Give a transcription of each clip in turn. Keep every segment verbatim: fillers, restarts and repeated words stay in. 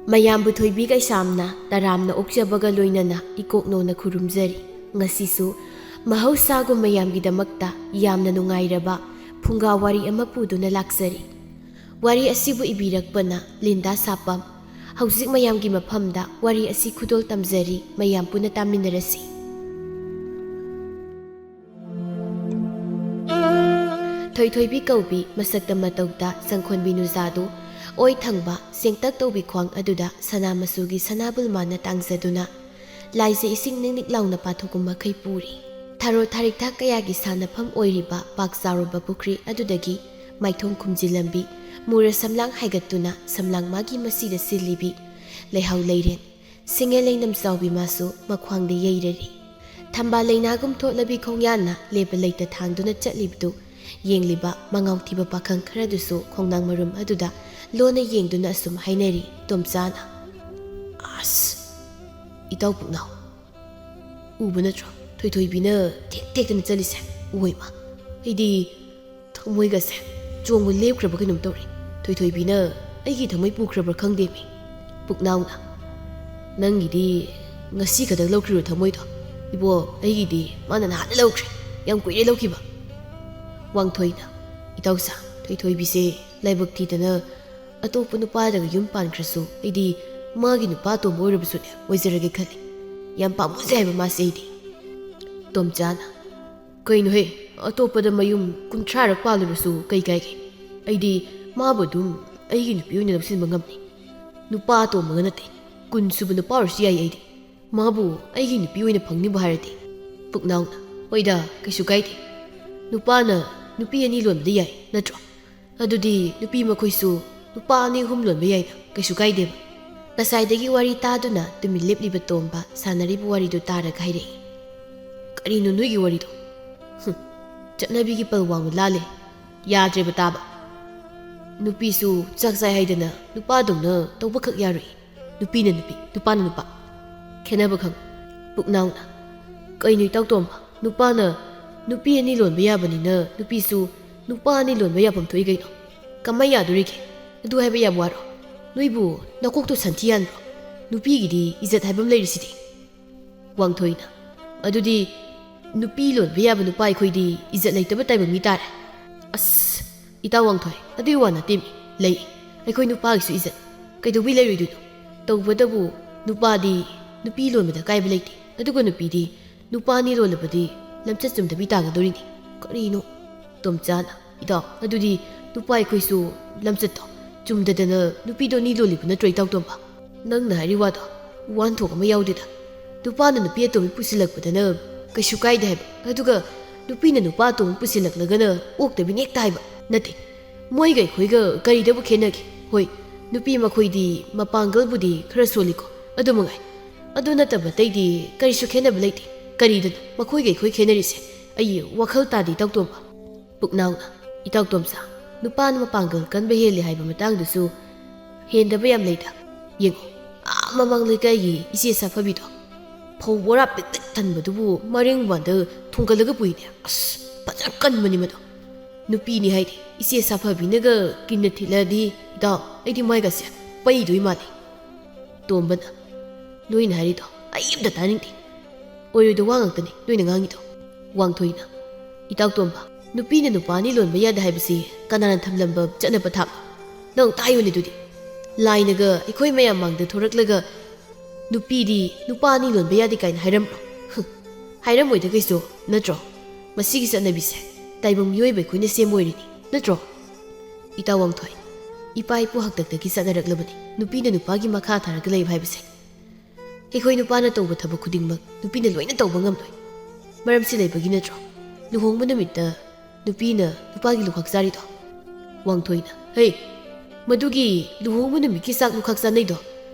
ꯃꯌꯥꯝꯕꯨ ꯊꯣꯏꯕꯤ ꯀꯩꯁꯥꯝꯅ ꯇꯔꯥꯝꯅ ꯑꯣꯛꯆꯕꯒ ꯂꯣꯏꯅꯅ ꯏꯀꯣꯛꯅꯧꯅ ꯈꯨꯔꯨꯝꯖꯔꯤ꯫ ꯉꯁꯤꯁꯨ ꯃꯍꯧꯁꯥꯒꯨꯝ ꯃꯌꯥꯝꯒꯤꯗꯃꯛꯇ ꯌꯥꯝꯅ ꯅꯨꯡꯉꯥꯏꯔꯕ ꯐꯨꯡꯒꯥ ꯋꯥꯔꯤ ꯑꯃ ꯄꯨꯗꯨꯅ ꯂꯥꯛꯆꯔꯤ꯫ ꯋꯥꯔꯤ ꯑꯁꯤꯕꯨ ꯏꯕꯤꯔꯛꯄꯅ ꯂꯤꯟꯗꯥ ꯁꯥꯄꯝ꯫ ꯍꯧꯖꯤꯛ ꯃꯌꯥꯝꯒꯤ ꯃꯐꯝꯗ ꯋꯥꯔꯤ ꯑꯁꯤ ꯈꯨꯗꯣꯜ ꯇꯝꯖꯔꯤ, ꯃꯌꯥꯝ ꯄꯨꯟꯅ ꯇꯥꯃꯤꯟꯅꯔꯁꯤ꯫ ꯊꯣꯏꯊꯣꯏꯕꯤ ꯀꯧꯕꯤ ꯃꯁꯛꯇ ꯃꯇꯧꯗ ꯁꯪꯈꯣꯟꯕꯤ ꯅꯨꯖꯥꯗꯨ ꯑꯣꯏ ꯊꯪꯕ ꯁꯦꯡꯇꯛ ꯇꯧꯕꯤ ꯈ꯭ꯋꯥꯡ ꯑꯗꯨꯗ ꯁꯅꯥ ꯃꯆꯨꯒꯤ ꯁꯅꯥꯕꯨꯜ ꯃꯥꯅ ꯇꯥꯡꯖꯗꯨꯅ ꯂꯥꯏꯖ ꯏꯁꯤꯡ ꯅꯤꯛ ꯅꯤꯛ ꯂꯥꯎꯅ ꯄꯥꯊꯣꯛꯄ ꯃꯈꯩ ꯄꯨꯔꯤ꯫ ꯊꯔꯣ ꯊꯔꯤꯛꯊ ꯀꯌꯥꯒꯤ ꯁꯥꯟꯅꯐꯝ ꯑꯣꯏꯔꯤꯕ ꯄꯥꯛ ꯆꯥꯎꯔꯕ ꯄꯨꯈ꯭ꯔꯤ ꯑꯗꯨꯗꯒꯤ ꯃꯥꯏꯊꯣꯡ ꯈꯨꯝꯖꯤꯜꯂꯝꯕꯤ ꯃꯨꯔ ꯁꯝꯂꯥꯡ ꯍꯥꯏꯒꯠꯇꯨꯅ ꯁꯝꯂꯥꯡ ꯃꯥꯒꯤ ꯃꯁꯤꯗ ꯁꯤꯜꯂꯤꯕꯤ ꯂꯩꯍꯥꯎ ꯂꯩꯔꯦꯟ ꯁꯤꯡꯉꯦ ꯂꯩꯅꯝ ꯆꯥꯎꯕꯤ ꯃꯥꯁꯨ ꯃꯈ꯭ꯋꯥꯡꯗ ꯌꯩꯔꯔꯤ꯫ ꯊꯝꯕꯥꯜ ꯂꯩꯅꯥꯒꯨꯝ ꯊꯣꯠꯂꯕꯤ ꯈꯣꯡꯌꯥꯟꯅ ꯂꯦꯞꯄ ꯂꯩꯇ ꯊꯥꯡꯗꯨꯅ ꯆꯠꯂꯤꯕꯗꯨ ꯌꯦꯡꯂꯤꯕ ꯃꯉꯥꯎ ꯊꯤꯕ ꯄꯥꯈꯪ ꯈꯔꯗꯨꯁꯨ ꯈꯣꯡꯅꯥꯡ ꯃꯔꯨꯝ ꯑꯗꯨꯗ ꯂꯣꯟꯅ ꯌꯦꯡꯗꯨꯅ ꯑꯁꯨꯝ ꯍꯥꯏꯅꯔꯤ ꯇꯣꯝꯆꯥꯅ꯫ "ꯑꯁ, ꯏꯇꯥꯎ ꯄꯨꯛꯅꯥꯎ, ꯎꯕ ꯅꯠꯇ꯭ꯔꯣ ꯊꯣꯏꯊꯣꯏꯕꯤꯅ ꯊꯦꯛ ꯊꯦꯛꯇꯅ ꯆꯠꯂꯤꯁꯦ? ꯎꯍꯣꯏꯃ, ꯑꯩꯗꯤ ꯊꯃꯣꯏꯒꯁꯦ ꯆꯣꯡꯕ ꯂꯦꯞꯈ꯭ꯔꯕ ꯀꯩꯅꯣꯝ ꯇꯧꯔꯦ꯫ ꯊꯣꯏꯊꯣꯏꯕꯤꯅ ꯑꯩꯒꯤ ꯊꯃꯣꯏ ꯄꯨꯈ꯭ꯔꯕ꯭ꯔꯥ ꯈꯪꯗꯦꯃꯤ꯫" ꯄꯨꯛꯅꯥꯎꯅ, "ꯅꯪꯒꯤꯗꯤ ꯉꯁꯤ ꯈꯛꯇꯪ ꯂꯧꯈ꯭ꯔꯤꯔꯣ ꯊꯃꯣꯏꯗꯣ? ꯏꯕꯣ, ꯑꯩꯒꯤꯗꯤ ꯃꯥꯅ ꯅꯍꯥꯟꯅ ꯂꯧꯈ꯭ꯔꯦ꯫ ꯌꯥꯝ ꯀꯨꯏꯔꯦ ꯂꯧꯈꯤꯕ꯫" ꯋꯥꯡꯊꯣꯏꯅ, "ꯏꯇꯥꯎꯁꯥ, ꯊꯣꯏꯊꯣꯏꯕꯤꯁꯦ ꯂꯥꯏꯕꯛ ꯊꯤꯗꯅ ꯑꯇꯣꯞꯄ ꯅꯨꯄꯥꯗꯒ ꯌꯨꯝ ꯄꯥꯟꯈ꯭ꯔꯁꯨ ꯑꯩꯗꯤ ꯃꯥꯒꯤ ꯅꯨꯄꯥ ꯑꯇꯣꯝꯕ ꯑꯣꯏꯔꯕꯁꯨꯅꯦ ꯑꯣꯏꯖꯔꯒꯦ ꯈꯜꯂꯤ꯫ ꯌꯥꯝ ꯄꯥꯝꯃꯨꯖꯩ ꯍꯥꯏꯕ ꯃꯥꯁꯦ ꯑꯩꯗꯤ꯫" ꯇꯣꯝꯆꯥꯅ, "ꯀꯩꯅꯣꯍꯦ, ꯑꯇꯣꯞꯄꯗ ꯃꯌꯨꯝ ꯀꯨꯟꯊ꯭ꯔꯥꯔꯛ ꯄꯥꯜꯂꯨꯔꯁꯨ ꯀꯩ ꯀꯥꯏꯒꯦ? ꯑꯩꯗꯤ ꯃꯥꯕꯨ ꯑꯗꯨꯝ ꯑꯩꯒꯤ ꯅꯨꯄꯤ ꯑꯣꯏꯅ ꯂꯧꯁꯤꯟꯕ ꯉꯝꯅꯤ꯫ ꯅꯨꯄꯥ ꯑꯇꯣꯝꯕꯒ ꯅꯠꯇꯦ, ꯀꯨꯟ ꯁꯨꯕ ꯅꯨꯄꯥ ꯑꯣꯏꯔꯁꯨ ꯌꯥꯏ ꯑꯩꯗꯤ꯫ ꯃꯥꯕꯨ ꯑꯩꯒꯤ ꯅꯨꯄꯤ ꯑꯣꯏꯅ ꯐꯪꯅꯤꯕꯨ ꯍꯥꯏꯔꯗꯤ꯫" ꯄꯨꯛꯅꯥꯎꯅ, "ꯍꯣꯏꯗ, ꯀꯩꯁꯨ ꯀꯥꯏꯗꯦ꯫ ꯅꯨꯄꯥꯅ ꯅꯨꯄꯤ ꯑꯅꯤ ꯂꯣꯟꯕꯗꯤ ꯌꯥꯏ, ꯅꯠꯇ꯭ꯔꯣ? ꯑꯗꯨꯗꯤ ꯅꯨꯄꯤ ꯃꯈꯣꯏꯁꯨ ꯅꯨꯄꯥ ꯑꯅꯤ ꯑꯍꯨꯝ ꯂꯣꯟꯕ ꯌꯥꯏꯗ, ꯀꯩꯁꯨ ꯀꯥꯏꯗꯦꯕ꯫" ꯉꯁꯥꯏꯗꯒꯤ ꯋꯥꯔꯤ ꯇꯥꯗꯨꯅ ꯇꯨꯃꯤꯟ ꯂꯦꯞꯂꯤꯕ ꯇꯣꯝꯕ ꯁꯥꯟꯅꯔꯤꯕ ꯋꯥꯔꯤꯗꯨ ꯇꯥꯔꯒ ꯍꯥꯏꯔꯛꯏ, "ꯀꯔꯤꯅꯣ ꯅꯣꯏꯒꯤ ꯋꯥꯔꯤꯗꯣ? ꯍꯨꯝ, ꯆꯠꯅꯕꯤꯒꯤ ꯄꯜ ꯋꯥꯡꯃ ꯂꯥꯜꯂꯦ꯫ ꯌꯥꯗ꯭ꯔꯦꯕ ꯇꯥꯕ꯫ ꯅꯨꯄꯤꯁꯨ ꯆꯥꯛ ꯆꯥꯏ ꯍꯥꯏꯗꯅ ꯅꯨꯄꯥꯗꯧꯅ ꯇꯧꯕꯈꯛ ꯌꯥꯔꯣꯏ꯫ ꯅꯨꯄꯤꯅ ꯅꯨꯄꯤ, ꯅꯨꯄꯥꯅ ꯅꯨꯄꯥ꯫ ꯈꯦꯠꯅꯕ ꯈꯪ꯫" ꯄꯨꯛꯅꯥꯎꯅ, "ꯀꯩꯅꯣ ꯏꯇꯥꯎ ꯇꯣꯝꯕ, ꯅꯨꯄꯥꯅ ꯅꯨꯄꯤ ꯑꯅꯤ ꯂꯣꯟꯕ ꯌꯥꯕꯅꯤꯅ ꯅꯨꯄꯤꯁꯨ ꯅꯨꯄꯥ ꯑꯅꯤ ꯂꯣꯟꯕ ꯌꯥꯐꯝ ꯊꯣꯛꯏ ꯀꯩꯅꯣ? ꯀꯃꯥꯏ ꯌꯥꯗꯣꯔꯤꯒꯦ? ꯑꯗꯨ ꯍꯥꯏꯕ ꯌꯥꯕ ꯋꯥꯔꯣ?" ꯅꯣꯏꯕꯨ ꯅꯀꯣꯛꯇꯣ ꯁꯟꯊꯤ ꯌꯥꯟꯕ꯭ꯔꯣ? ꯅꯨꯄꯤꯒꯤꯗꯤ ꯏꯖꯠ ꯍꯥꯏꯕ ꯑꯃ ꯂꯩꯔꯤꯁꯤꯗꯤ꯫ ꯋꯥꯡꯊꯣꯏꯅ, ꯑꯗꯨꯗꯤ ꯅꯨꯄꯤ ꯂꯣꯟꯕ ꯌꯥꯕ ꯅꯨꯄꯥ ꯑꯩꯈꯣꯏꯗꯤ ꯏꯖꯠ ꯂꯩꯇꯕ ꯇꯥꯏꯕꯪ ꯃꯤ ꯇꯥꯔꯦ꯫ ꯑꯁ, ꯏꯇꯥꯎ ꯋꯥꯡꯊꯣꯏ, ꯑꯗꯨꯒꯤ ꯋꯥ ꯅꯠꯇꯦꯃꯤ꯫ ꯂꯩ, ꯑꯩꯈꯣꯏ ꯅꯨꯄꯥꯒꯤꯁꯨ ꯏꯖꯠ꯫ ꯀꯩꯗꯧꯕꯩ ꯂꯩꯔꯣꯏꯗꯣꯏꯅꯣ? ꯇꯧꯕꯇꯕꯨ ꯅꯨꯄꯥꯗꯤ ꯅꯨꯄꯤ ꯂꯣꯟꯕꯗ ꯀꯥꯏꯕ ꯂꯩꯇꯦ, ꯑꯗꯨꯒ ꯅꯨꯄꯤꯗꯤ ꯅꯨꯄꯥ ꯑꯅꯤ ꯂꯣꯜꯂꯕꯗꯤ ꯂꯝꯆꯠ ꯆꯨꯝꯗꯕꯤ ꯇꯥꯒꯗꯧꯔꯤꯅꯤ꯫ ꯀꯔꯤꯅꯣ? ꯇꯣꯝꯆꯥꯅ, ꯏꯇꯥꯎ, ꯑꯗꯨꯗꯤ ꯅꯨꯄꯥ ꯑꯩꯈꯣꯏꯁꯨ ꯂꯝꯆꯠꯇꯣ ꯆꯨꯝꯗꯗꯅ ꯅꯨꯄꯤꯗꯣ ꯑꯅꯤ ꯂꯣꯜꯂꯤꯕ ꯅꯠꯇ꯭ꯔꯣ, ꯏꯇꯥꯎ ꯇꯣꯝꯕ? ꯅꯪꯅ ꯍꯥꯏꯔꯤ ꯋꯥꯗꯣ ꯋꯥꯍꯟꯊꯣꯛ ꯑꯃ ꯌꯥꯎꯗꯦꯗ꯫ ꯅꯨꯄꯥꯅ ꯅꯨꯄꯤ ꯑꯇꯣꯝꯕꯤ ꯄꯨꯁꯤꯜꯂꯛꯄꯗꯅ ꯀꯩꯁꯨ ꯀꯥꯏꯗꯦ ꯍꯥꯏꯕ, ꯑꯗꯨꯒ ꯅꯨꯄꯤꯅ ꯅꯨꯄꯥ ꯑꯇꯣꯝꯕꯤ ꯄꯨꯁꯤꯜꯂꯛꯂꯒꯅ ꯑꯣꯛꯇꯕꯤ ꯅꯦꯛꯇ ꯍꯥꯏꯕ ꯅꯠꯇꯦ꯫ ꯃꯣꯏꯒ ꯑꯩꯈꯣꯏꯒ ꯀꯔꯤꯗꯕꯨ ꯈꯦꯠꯅꯒꯦ? ꯍꯣꯏ, ꯅꯨꯄꯤ ꯃꯈꯣꯏꯗꯤ ꯃꯄꯥꯡꯒꯜꯕꯨꯗꯤ ꯈꯔ ꯁꯣꯜꯂꯤꯀꯣ, ꯑꯗꯨ ꯃꯉꯥꯏ꯫ ꯑꯗꯨ ꯅꯠꯇꯕ ꯑꯇꯩꯗꯤ ꯀꯔꯤꯁꯨ ꯈꯦꯠꯅꯕ ꯂꯩꯇꯦ꯫ ꯀꯔꯤꯗꯅꯣ ꯃꯈꯣꯏꯒ ꯑꯩꯈꯣꯏ ꯈꯦꯠꯅꯔꯤꯁꯦ? ꯑꯩ ꯋꯥꯈꯜ ꯇꯥꯗꯦ, ꯏꯇꯥꯎ ꯇꯣꯝꯕ꯫ ꯄꯨꯛꯅꯥꯎꯅ, ꯏꯇꯥꯎ ꯇꯣꯝꯆꯥ, ꯅꯨꯄꯥꯅ ꯃꯄꯥꯡꯒꯜ ꯀꯟꯕ ꯍꯦꯜꯂꯤ ꯍꯥꯏꯕ ꯃꯇꯥꯡꯗꯨꯁꯨ ꯍꯦꯟꯗꯕ ꯌꯥꯝ ꯂꯩꯗ꯫ ꯌꯦꯡꯉꯣ, ꯑꯥ ꯃꯃꯥꯡ ꯂꯩꯀꯥꯏꯒꯤ ꯏꯆꯦ ꯁꯥꯐꯕꯤꯗꯣ, ꯐꯧ ꯕꯣꯔꯥ ꯄꯤꯛ ꯄꯤꯛ ꯊꯟꯕꯗꯨꯕꯨ ꯃꯔꯦꯡ ꯃꯄꯥꯟꯗ ꯊꯣꯡꯒꯠꯂꯒ ꯄꯨꯏꯅꯦ꯫ ꯑꯁ, ꯐꯖꯅ ꯀꯟꯕꯅꯤ ꯃꯗꯣ꯫ ꯅꯨꯄꯤꯅꯤ ꯍꯥꯏꯗꯤ ꯏꯆꯦ ꯁꯥꯐꯕꯤꯅꯒ ꯀꯤꯟꯅ ꯊꯤꯜꯂꯗꯤ, ꯏꯇꯥꯎ, ꯑꯩꯗꯤ ꯃꯥꯏꯒꯁꯦ ꯄꯩꯗꯣꯏ ꯃꯥꯜꯂꯤ꯫ ꯇꯣꯝꯕꯅ, ꯅꯣꯏꯅ ꯍꯥꯏꯔꯤꯗꯣ ꯑꯩ ꯑꯝꯇ ꯇꯥꯅꯤꯡꯗꯦ꯫ ꯑꯣꯏꯔꯣꯏꯗ ꯋꯥ ꯉꯥꯛꯇꯅꯤ ꯅꯣꯏꯅ ꯉꯥꯡꯉꯤꯗꯣ꯫ ꯋꯥꯡꯊꯣꯏꯅ, ꯏꯇꯥꯎ ꯇꯣꯝꯕ, ꯅꯨꯄꯤꯅ ꯅꯨꯄꯥ ꯑꯅꯤ ꯂꯣꯟꯕ ꯌꯥꯗꯦ ꯍꯥꯏꯕꯁꯤ ꯀꯅꯥꯅ ꯊꯝꯂꯝꯕ ꯆꯠꯅ ꯄꯊꯥꯞꯅꯣ? ꯅꯪ ꯇꯥꯏꯌꯨꯅꯦ ꯑꯗꯨꯗꯤ꯫ ꯂꯥꯏꯅꯒ ꯑꯩꯈꯣꯏ ꯃꯌꯥꯝ ꯃꯥꯡꯗ ꯊꯣꯔꯛꯂꯒ ꯅꯨꯄꯤꯗꯤ ꯅꯨꯄꯥ ꯑꯅꯤ ꯂꯣꯟꯕ ꯌꯥꯗꯦ ꯀꯥꯏꯅ ꯍꯥꯏꯔꯝꯕ꯭ꯔꯣ? ꯍꯨꯝ, ꯍꯥꯏꯔꯝꯃꯣꯏꯗ ꯀꯩꯁꯨ, ꯅꯠꯇ꯭ꯔꯣ? ꯃꯁꯤꯒꯤ ꯆꯠꯅꯕꯤꯁꯦ ꯇꯥꯏꯕꯪ ꯃꯤꯑꯣꯏꯕ ꯑꯩꯈꯣꯏꯅ ꯁꯦꯝꯕ ꯑꯣꯏꯔꯤꯅꯤ, ꯅꯠꯇ꯭ꯔꯣ? ꯏꯇꯥꯎ ꯋꯥꯡꯊꯣꯏ, ꯏꯄꯥ ꯏꯄꯨ ꯍꯥꯛꯇꯛꯇꯒꯤ ꯆꯠꯅꯔꯛꯂꯕꯅꯤ ꯅꯨꯄꯤꯅ ꯅꯨꯄꯥꯒꯤ ꯃꯈꯥ ꯊꯥꯔꯒ ꯂꯩꯕ ꯍꯥꯏꯕꯁꯦ꯫ ꯑꯩꯈꯣꯏ ꯅꯨꯄꯥꯅ ꯇꯧꯕ ꯊꯕꯛ ꯈꯨꯗꯤꯡꯃꯛ ꯅꯨꯄꯤꯅ ꯂꯣꯏꯅ ꯇꯧꯕ ꯉꯝꯂꯣꯏ꯫ ꯃꯔꯝꯁꯤ ꯂꯩꯕꯒꯤ ꯅꯠꯇ꯭ꯔꯣ ꯂꯨꯍꯣꯡꯕ ꯅꯨꯃꯤꯠꯇ ꯅꯨꯄꯤꯅ ꯅꯨꯄꯥꯒꯤ ꯂꯨꯈꯥꯛ ꯆꯥꯔꯤꯗꯣ? ꯋꯥꯡꯊꯣꯏꯅ, ꯍꯦ, ꯃꯗꯨꯒꯤ ꯂꯨꯍꯣꯡꯕ ꯅꯨꯃꯤꯠꯀꯤ ꯆꯥꯛ ꯂꯨꯈꯥꯛ ꯆꯥꯅꯩꯗꯣ,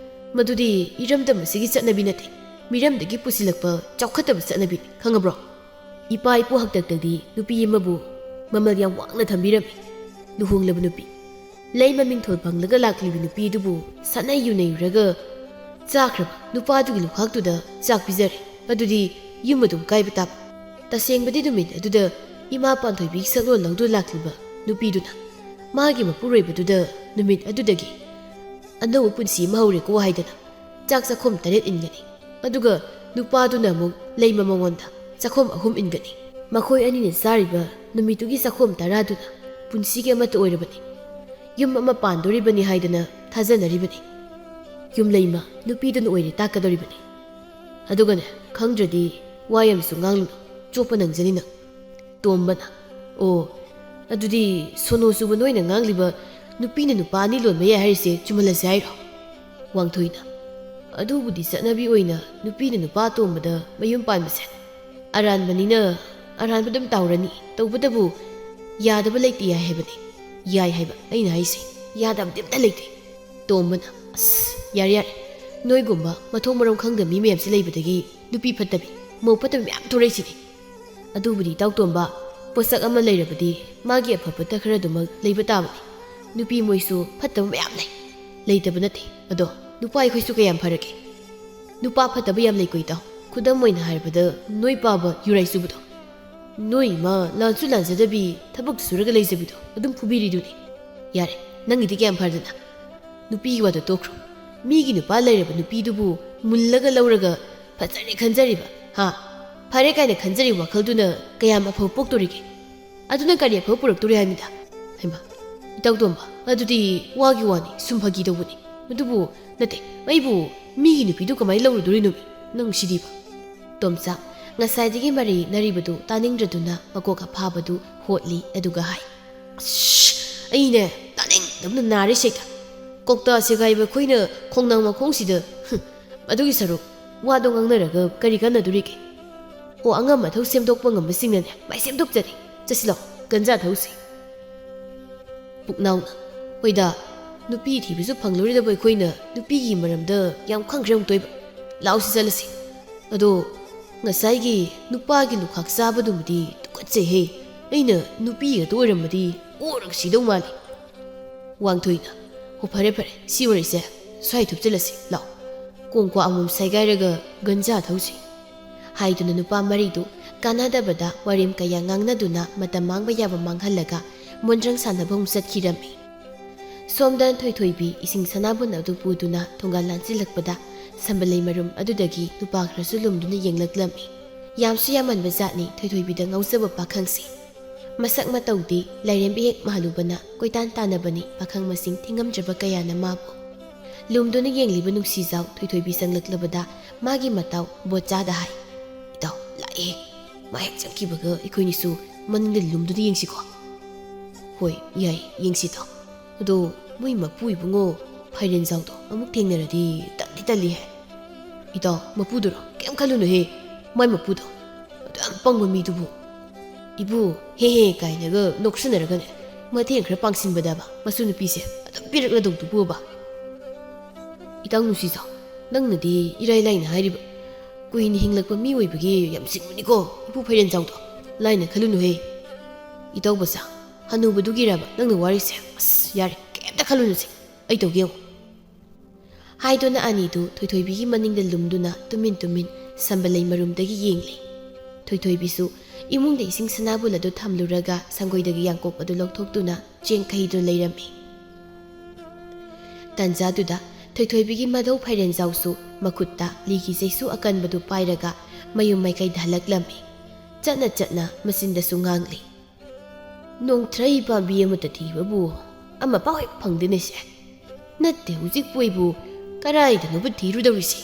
ꯃꯗꯨꯗꯤ ꯏꯔꯝꯗꯝ ꯑꯁꯤꯒꯤ ꯆꯠꯅꯕꯤ ꯅꯠꯇꯦ, ꯃꯤꯔꯝꯗꯒꯤ ꯄꯨꯁꯤꯜꯂꯛꯄ ꯆꯥꯎꯈꯠꯇꯕ ꯆꯠꯅꯕꯤꯅꯤ, ꯈꯪꯉꯕ꯭ꯔꯣ? ꯏꯄꯥ ꯏꯄꯨ ꯍꯥꯛꯇꯛꯇꯗꯤ ꯅꯨꯄꯤ ꯑꯃꯕꯨ ꯃꯃꯜ ꯌꯥꯝ ꯋꯥꯡꯅ ꯊꯝꯕꯤꯔꯝꯃꯤ꯫ ꯂꯨꯍꯣꯡꯂꯕ ꯅꯨꯄꯤ, ꯂꯩꯃ ꯃꯤꯡꯊꯣꯜ ꯐꯪꯂꯒ ꯂꯥꯛꯂꯤꯕ ꯅꯨꯄꯤ ꯑꯗꯨꯕꯨ ꯁꯥꯟꯅ ꯌꯨꯅꯩꯔꯨꯔꯒ ꯆꯥꯈ꯭ꯔꯕ ꯅꯨꯄꯥꯗꯨꯒꯤ ꯂꯨꯈꯥꯛꯇꯨꯗ ꯆꯥꯛ ꯄꯤꯖꯔꯦ꯫ ꯑꯗꯨꯗꯤ ꯌꯨꯝ ꯑꯗꯨꯝ ꯀꯥꯏꯕ ꯇꯥꯕ꯫ ꯇꯁꯦꯡꯕꯗꯤ ꯅꯨꯃꯤꯠ ꯑꯗꯨꯗ ꯏꯃꯥ ꯄꯥꯟꯊꯣꯏꯕꯤꯒꯤ ꯁꯛꯂꯣꯟ ꯂꯧꯗꯨꯅ ꯂꯥꯛꯂꯤꯕ ꯅꯨꯄꯤꯗꯨꯅ ꯃꯥꯒꯤ ꯃꯄꯨꯔꯣꯏꯕꯗꯨꯗ ꯅꯨꯃꯤꯠ ꯑꯗꯨꯗꯒꯤ ꯑꯅꯧꯕ ꯄꯨꯟꯁꯤ ꯑꯃ ꯍꯧꯔꯦꯀꯣ ꯍꯥꯏꯗꯅ ꯆꯥꯛ ꯆꯥꯛꯈꯣꯝ ꯇꯔꯦꯠ ꯏꯟꯒꯅꯤ꯫ ꯑꯗꯨꯒ ꯅꯨꯄꯥꯗꯨꯅ ꯑꯃꯨꯛ ꯂꯩꯃ ꯃꯉꯣꯟꯗ ꯆꯥꯛꯈꯣꯝ ꯑꯍꯨꯝ ꯏꯟꯒꯅꯤ꯫ ꯃꯈꯣꯏ ꯑꯅꯤꯅ ꯆꯥꯔꯤꯕ ꯅꯨꯃꯤꯠꯇꯨꯒꯤ ꯆꯥꯛꯈꯣꯝ ꯇꯔꯥꯗꯨꯅ ꯄꯨꯟꯁꯤꯒꯤ ꯑꯃꯠꯇ ꯑꯣꯏꯔꯕꯅꯤ꯫ ꯌꯨꯝ ꯑꯃ ꯄꯥꯟꯗꯣꯔꯤꯕꯅꯤ ꯍꯥꯏꯗꯅ ꯊꯥꯖꯅꯔꯤꯕꯅꯤ꯫ ꯌꯨꯝꯂꯩꯃ ꯅꯨꯄꯤꯗꯨꯅ ꯑꯣꯏꯔꯦ ꯇꯥꯛꯀꯗꯧꯔꯤꯕꯅꯤ꯫ ꯑꯗꯨꯒꯅꯦ, ꯈꯪꯗ꯭ꯔꯗꯤ ꯋꯥ ꯌꯥꯝꯁꯨ ꯉꯥꯡꯂꯨꯅꯨ, ꯆꯣꯞꯄ ꯅꯪꯖꯅꯤ ꯅꯪ꯫ ꯇꯣꯝꯕꯅ, "ꯑꯣ, ꯑꯗꯨꯗꯤ ꯁꯣꯅꯣ ꯆꯨꯕ ꯅꯣꯏꯅ ꯉꯥꯡꯂꯤꯕ ꯅꯨꯄꯤꯅ ꯅꯨꯄꯥ ꯑꯅꯤ ꯂꯣꯟꯕ ꯌꯥꯏ ꯍꯥꯏꯔꯤꯁꯦ ꯆꯨꯝꯍꯜꯂꯁꯦ ꯍꯥꯏꯔꯣ?" ꯋꯥꯡꯊꯣꯏꯅ, "ꯑꯗꯨꯕꯨꯗꯤ ꯆꯠꯅꯕꯤ ꯑꯣꯏꯅ ꯅꯨꯄꯤꯅ ꯅꯨꯄꯥ ꯑꯇꯣꯝꯕꯗ ꯃꯌꯨꯝ ꯄꯥꯟꯕꯁꯦ ꯑꯔꯥꯟꯕꯅꯤꯅ ꯑꯔꯥꯟꯕ ꯑꯗꯨꯝ ꯇꯥꯎꯔꯅꯤ꯫ ꯇꯧꯕꯇꯕꯨ ꯌꯥꯗꯕ ꯂꯩꯇꯦ ꯌꯥꯏ ꯍꯥꯏꯕꯅꯤ꯫ ꯌꯥꯏ ꯍꯥꯏꯕ ꯑꯩꯅ ꯍꯥꯏꯁꯦ, ꯌꯥꯗꯕꯗꯤ ꯑꯝꯇ ꯂꯩꯇꯦ꯫" ꯇꯣꯝꯕꯅ, "ꯑꯁ, ꯌꯥꯔꯦ ꯌꯥꯔꯦ, ꯅꯣꯏꯒꯨꯝꯕ ꯃꯊꯣꯡ ꯃꯔꯝ ꯈꯪꯗꯕ ꯃꯤ ꯃꯌꯥꯝꯁꯦ ꯂꯩꯕꯗꯒꯤ ꯅꯨꯄꯤ ꯐꯠꯇꯕꯤ, ꯃꯧ ꯐꯠꯇꯕꯤ ꯃꯌꯥꯝ ꯊꯣꯔꯛꯏꯁꯤꯅꯤ꯫ ꯑꯗꯨꯕꯨꯗꯤ ꯏꯇꯥꯎ ꯇꯣꯝꯕ, ꯄꯣꯠꯁꯛ ꯑꯃ ꯂꯩꯔꯕꯗꯤ ꯃꯥꯒꯤ ꯑꯐ ꯐꯠꯇ ꯈꯔꯗꯨꯃꯛ ꯂꯩꯕ ꯇꯥꯕꯅꯤ꯫ ꯅꯨꯄꯤ ꯃꯣꯏꯁꯨ ꯐꯠꯇꯕ ꯃꯌꯥꯝ ꯂꯩ, ꯂꯩꯇꯕ ꯅꯠꯇꯦ꯫ ꯑꯗꯣ ꯅꯨꯄꯥ ꯑꯩꯈꯣꯏꯁꯨ ꯀꯌꯥꯝ ꯐꯔꯒꯦ? ꯅꯨꯄꯥ ꯐꯠꯇꯕ ꯌꯥꯝ ꯂꯩꯀꯣ ꯏꯇꯥꯎ꯫ ꯈꯨꯗꯝ ꯑꯣꯏꯅ ꯍꯥꯏꯔꯕꯗ ꯅꯣꯏ ꯄꯥꯕ ꯌꯨꯔꯥꯏ ꯆꯨꯕꯗꯣ꯫ ꯅꯣꯏ ꯏꯃꯥ ꯂꯥꯟꯁꯨ ꯂꯥꯟꯖꯗꯕꯤ ꯊꯕꯛ ꯁꯨꯔꯒ ꯂꯩꯖꯕꯤꯗꯣ ꯑꯗꯨꯝ ꯐꯨꯕꯤꯔꯤꯗꯨꯅꯤ꯫ ꯌꯥꯔꯦ, ꯅꯪꯒꯤꯗꯤ ꯀꯌꯥꯝ ꯐꯔꯗꯅ? ꯅꯨꯄꯤꯒꯤ ꯋꯥꯗꯣ ꯇꯣꯛꯈ꯭ꯔꯣ꯫ ꯃꯤꯒꯤ ꯅꯨꯄꯥ ꯂꯩꯔꯕ ꯅꯨꯄꯤꯗꯨꯕꯨ ꯃꯨꯜꯂꯒ ꯂꯧꯔꯒ ꯐꯖꯔꯦ ꯈꯟꯖꯔꯤꯕ, ꯍꯥ? ꯐꯔꯦ ꯀꯥꯏꯅ ꯈꯟꯖꯔꯤꯕ ꯋꯥꯈꯜꯗꯨꯅ ꯀꯌꯥꯝ ꯑꯐꯕ ꯄꯣꯛꯇꯣꯔꯤꯒꯦ? ꯑꯗꯨꯅ ꯀꯔꯤ ꯑꯐꯕ ꯄꯨꯔꯛꯇꯣꯔꯤ ꯍꯥꯏꯃꯤꯗ? ꯍꯩꯃꯥ, ꯏꯇꯥꯎ ꯇꯣꯝꯕ, ꯑꯗꯨꯗꯤ ꯋꯥꯒꯤ ꯋꯥꯅꯤ, ꯁꯨꯝ ꯐꯥꯒꯤ ꯇꯧꯕꯅꯤ꯫ ꯑꯗꯨꯕꯨ ꯅꯠꯇꯦ, ꯑꯩꯕꯨ ꯃꯤꯒꯤ ꯅꯨꯄꯤꯗꯨ ꯀꯃꯥꯏꯅ ꯂꯧꯔꯨꯗꯣꯔꯤꯅꯣꯃꯤ? ꯅꯪ ꯁꯤꯗꯤꯕ꯫ ꯇꯣꯝꯆꯥ, ꯉꯁꯥꯏꯗꯒꯤ ꯃꯔꯩ ꯅꯔꯤꯕꯗꯨ ꯇꯥꯅꯤꯡꯗ꯭ꯔꯗꯨꯅ ꯃꯀꯣꯛ ꯑꯐꯥꯕꯗꯨ ꯍꯣꯠꯂꯤ, ꯑꯗꯨꯒ ꯍꯥꯏ, "ꯑꯁ, ꯑꯩꯅꯦ ꯇꯥꯅꯤꯡꯗꯕꯅ ꯅꯥꯔꯦ ꯁꯦꯛꯇ꯫ ꯀꯧꯇꯥ ꯁꯦꯒꯥꯏꯕ ꯑꯩꯈꯣꯏꯅ ꯈꯣꯡꯅꯥꯡ ꯃꯈꯣꯡꯁꯤꯗ, ꯍꯨꯝ, ꯑꯗꯨꯒꯤ ꯁꯔꯨꯛ ꯋꯥꯗꯣ ꯉꯥꯡꯅꯔꯒ ꯀꯔꯤ ꯀꯥꯟꯅꯗꯣꯔꯤꯒꯦ? ꯑꯣ, ꯑꯉꯝ ꯑꯊꯧ ꯁꯦꯝꯗꯣꯛꯄ ꯉꯝꯕꯁꯤꯡꯅꯅꯦ ꯃꯥꯏ ꯁꯦꯝꯗꯣꯛꯆꯅꯤ꯫ ꯆꯠꯁꯤꯜꯂꯣ, ꯒꯟꯖꯥ ꯊꯧꯁꯤ꯫" ꯄꯨꯛꯅꯥꯎꯅ, "ꯍꯣꯏꯗ, ꯅꯨꯄꯤ ꯊꯤꯕꯁꯨ ꯐꯪꯂꯣꯏꯗꯕ ꯑꯩꯈꯣꯏꯅ ꯅꯨꯄꯤꯒꯤ ꯃꯔꯝꯗ ꯌꯥꯝ ꯈꯪꯈ꯭ꯔꯦ ꯑꯃꯨꯛꯇꯣꯏꯕ꯫ ꯂꯥꯛꯑꯣꯁꯤ ꯆꯠꯂꯁꯤ꯫ ꯑꯗꯣ ꯉꯁꯥꯏꯒꯤ ꯅꯨꯄꯥꯒꯤ ꯂꯨꯈꯥꯛ ꯆꯥꯕꯗꯨꯃꯗꯤ ꯇꯨꯀꯠꯆꯩꯍꯦ꯫ ꯑꯩꯅ ꯅꯨꯄꯤ ꯈꯛꯇ ꯑꯣꯏꯔꯝꯃꯗꯤ ꯑꯣꯔꯒ ꯁꯤꯗꯧ ꯃꯥꯜꯂꯤ꯫" ꯋꯥꯡꯊꯣꯏꯅ, "ꯍꯣ, ꯐꯔꯦ ꯐꯔꯦ, ꯁꯤ ꯋꯥꯔꯤꯁꯦ ꯁ꯭ꯋꯥꯏ ꯊꯨꯞꯆꯜꯂꯁꯤ꯫ ꯂꯥꯛꯑꯣ, ꯀꯣꯡꯀ꯭ꯋꯥ ꯑꯃꯃꯝ ꯁꯥꯏꯒꯥꯏꯔꯒ ꯒꯟꯖꯥ ꯊꯧꯁꯤ꯫" ꯍꯥꯏꯗꯨꯅ ꯅꯨꯄꯥ ꯃꯔꯤꯗꯨ ꯀꯥꯟꯅꯗꯕꯗ ꯋꯥꯔꯦꯝ ꯀꯌꯥ ꯉꯥꯡꯅꯗꯨꯅ ꯃꯇꯝ ꯃꯥꯡꯕ ꯌꯥꯕ ꯃꯥꯡꯍꯜꯂꯒ ꯃꯣꯟꯗ꯭ꯔꯪ ꯁꯥꯟꯅꯕ ꯑꯃꯨꯛ ꯆꯠꯈꯤꯔꯝꯃꯤ꯫ ꯁꯣꯝꯗ ꯊꯣꯏꯊꯣꯏꯕꯤ ꯏꯁꯤꯡ ꯁꯅꯥꯕꯨꯟ ꯑꯗꯨ ꯄꯨꯗꯨꯅ ꯊꯣꯡꯒꯥꯜ ꯂꯥꯟꯁꯤꯜꯂꯛꯄꯗ ꯁꯝꯕꯜ ꯂꯩ ꯃꯔꯨꯝ ꯑꯗꯨꯗꯒꯤ ꯅꯨꯄꯥ ꯈꯔꯁꯨ ꯂꯨꯝꯗꯨꯅ ꯌꯦꯡꯂꯛꯂꯝꯃꯤ꯫ ꯌꯥꯝꯁꯨ ꯌꯥꯝꯃꯟꯕ ꯖꯥꯠꯅꯤ ꯊꯣꯏꯊꯣꯏꯕꯤꯗ ꯉꯥꯎꯖꯕ ꯄꯥꯈꯪꯁꯦ꯫ ꯃꯁꯛ ꯃꯇꯧꯗꯤ ꯂꯥꯏꯔꯦꯝꯕꯤ ꯍꯦꯛ ꯃꯥꯜꯂꯨꯕꯅ ꯀꯣꯏꯇꯥꯟ ꯇꯥꯟꯅꯕꯅꯤ ꯄꯥꯈꯪ ꯃꯁꯤꯡ ꯊꯤꯉꯝꯗ꯭ꯔꯕ ꯀꯌꯥꯅ ꯃꯥꯕꯨ꯫ ꯂꯨꯝꯗꯨꯅ ꯌꯦꯡꯂꯤꯕ ꯅꯨꯡꯁꯤꯖꯥꯎ ꯊꯣꯏꯊꯣꯏꯕꯤ ꯆꯪꯂꯛꯂꯕꯗ ꯃꯥꯒꯤ ꯃꯇꯥꯎ ꯕꯣꯠꯆꯥꯗ ꯍꯥꯏ, "ꯏꯇꯥꯎ, ꯂꯥꯛꯑꯦ꯫ ꯃꯥ ꯍꯦꯛ ꯆꯪꯈꯤꯕꯒ ꯑꯩꯈꯣꯏꯅꯤꯁꯨ ꯃꯅꯤꯡꯗ ꯂꯨꯝꯗꯨꯅ ꯌꯦꯡꯁꯤꯀꯣ?" "ꯍꯣꯏ, ꯌꯥꯏ, ꯌꯦꯡꯁꯤ ꯏꯇꯥꯎ꯫ ꯑꯗꯣ ꯃꯣꯏ ꯃꯄꯨ ꯏꯕꯨꯡꯉꯣ ꯐꯥꯏꯔꯦꯟꯖꯥꯎꯗꯣ ꯑꯃꯨꯛ ꯊꯦꯡꯅꯔꯗꯤ ꯇꯜꯂꯤ ꯇꯜꯂꯤ ꯍꯥꯏ꯫" "ꯏꯇꯥꯎ, ꯃꯄꯨꯗꯨꯔꯣ? ꯀꯩꯝ ꯈꯜꯂꯨꯅꯨꯍꯦ, ꯃꯥꯏ ꯃꯄꯨꯗꯣ꯫ ꯑꯗꯨ ꯌꯥꯝ ꯄꯪꯕ ꯃꯤꯗꯨꯕꯨ꯫" "ꯏꯕꯨ, ꯍꯦ ꯍꯦ ꯀꯥꯏꯅꯒ ꯅꯣꯛꯁꯟꯅꯔꯒꯅꯦ ꯃꯇꯦꯡ ꯈꯔ ꯄꯥꯡꯁꯤꯟꯕꯗꯕ ꯃꯁꯨ ꯅꯨꯄꯤꯁꯦ ꯑꯗꯨꯝ ꯄꯤꯔꯛꯂꯗꯧꯗꯨꯕꯨꯕ꯫" "ꯏꯇꯥꯎ ꯅꯨꯡꯁꯤꯖꯥꯎ, ꯅꯪꯅꯗꯤ ꯏꯔꯥꯏ ꯂꯥꯏꯅ ꯍꯥꯏꯔꯤꯕ꯫ ꯀꯨꯏꯅ ꯍꯤꯡꯂꯛꯄ ꯃꯤ ꯑꯣꯏꯕꯒꯤ ꯌꯥꯝ ꯁꯤꯡꯕꯅꯤꯀꯣ ꯏꯄꯨ ꯐꯩꯔꯦꯟꯖꯥꯎꯗꯣ꯫ ꯂꯥꯏꯅ ꯈꯜꯂꯨꯅꯨꯍꯦ꯫" "ꯏꯇꯥꯎ ꯕꯣꯠꯆꯥ, ꯍꯅꯨꯕꯗꯨꯒꯤꯔꯕ ꯅꯪꯅ ꯋꯥꯔꯤꯁꯦ? ꯑꯁ, ꯌꯥꯔꯦ, ꯀꯩꯝꯇ ꯈꯜꯂꯨꯅꯨꯁꯦ꯫ ꯑꯩ ꯇꯧꯒꯦ ꯌꯦꯡꯉꯣ꯫" ꯍꯥꯏꯗꯨꯅ ꯑꯅꯤꯗꯨ ꯊꯣꯏꯊꯣꯏꯕꯤꯒꯤ ꯃꯅꯤꯡꯗ ꯂꯨꯝꯗꯨꯅ ꯇꯨꯃꯤꯟ ꯇꯨꯃꯤꯟ ꯁꯝꯕꯜ ꯂꯩ ꯃꯔꯨꯝꯗꯒꯤ ꯌꯦꯡꯂꯤ꯫ ꯊꯣꯏꯊꯣꯏꯕꯤꯁꯨ ꯏꯃꯨꯡꯗ ꯏꯁꯤꯡ ꯁꯅꯥꯕꯨꯜ ꯑꯗꯨ ꯊꯝꯂꯨꯔꯒ ꯁꯪꯒꯣꯏꯗꯒꯤ ꯌꯥꯡꯀꯣꯛ ꯑꯗꯨ ꯂꯧꯊꯣꯛꯇꯨꯅ ꯆꯦꯟꯈꯩꯗꯨꯅ ꯂꯩꯔꯝꯃꯤ꯫ ꯇꯟꯖꯥꯗꯨꯗ ꯊꯣꯏꯊꯣꯏꯕꯤꯒꯤ ꯃꯙꯧ ꯐꯩꯔꯦꯟꯖꯥꯎꯁꯨ ꯃꯈꯨꯠꯇ ꯂꯤꯒꯤ ꯆꯩꯁꯨ ꯑꯀꯟꯕꯗꯨ ꯄꯥꯏꯔꯒ ꯃꯌꯨꯝ ꯃꯥꯏꯀꯩꯗ ꯍꯜꯂꯛꯂꯝꯃꯤ꯫ ꯆꯠꯅ ꯆꯠꯅ ꯃꯆꯤꯟꯗꯁꯨ ꯉꯥꯡꯂꯤ, "ꯅꯣꯡꯊ꯭ꯔꯩ ꯄꯥꯝꯕꯤ ꯑꯃꯠꯇ ꯊꯤꯕꯕꯨ ꯑꯃꯐꯥꯎ ꯍꯦꯛ ꯐꯪꯗꯦꯅꯦꯁꯦ꯫ ꯅꯠꯇꯦ, ꯍꯧꯖꯤꯛꯄꯨ ꯑꯩꯕꯨ ꯀꯔꯥꯏꯗꯅꯣꯕꯨ ꯊꯤꯔꯨꯗꯧꯔꯤꯁꯦ?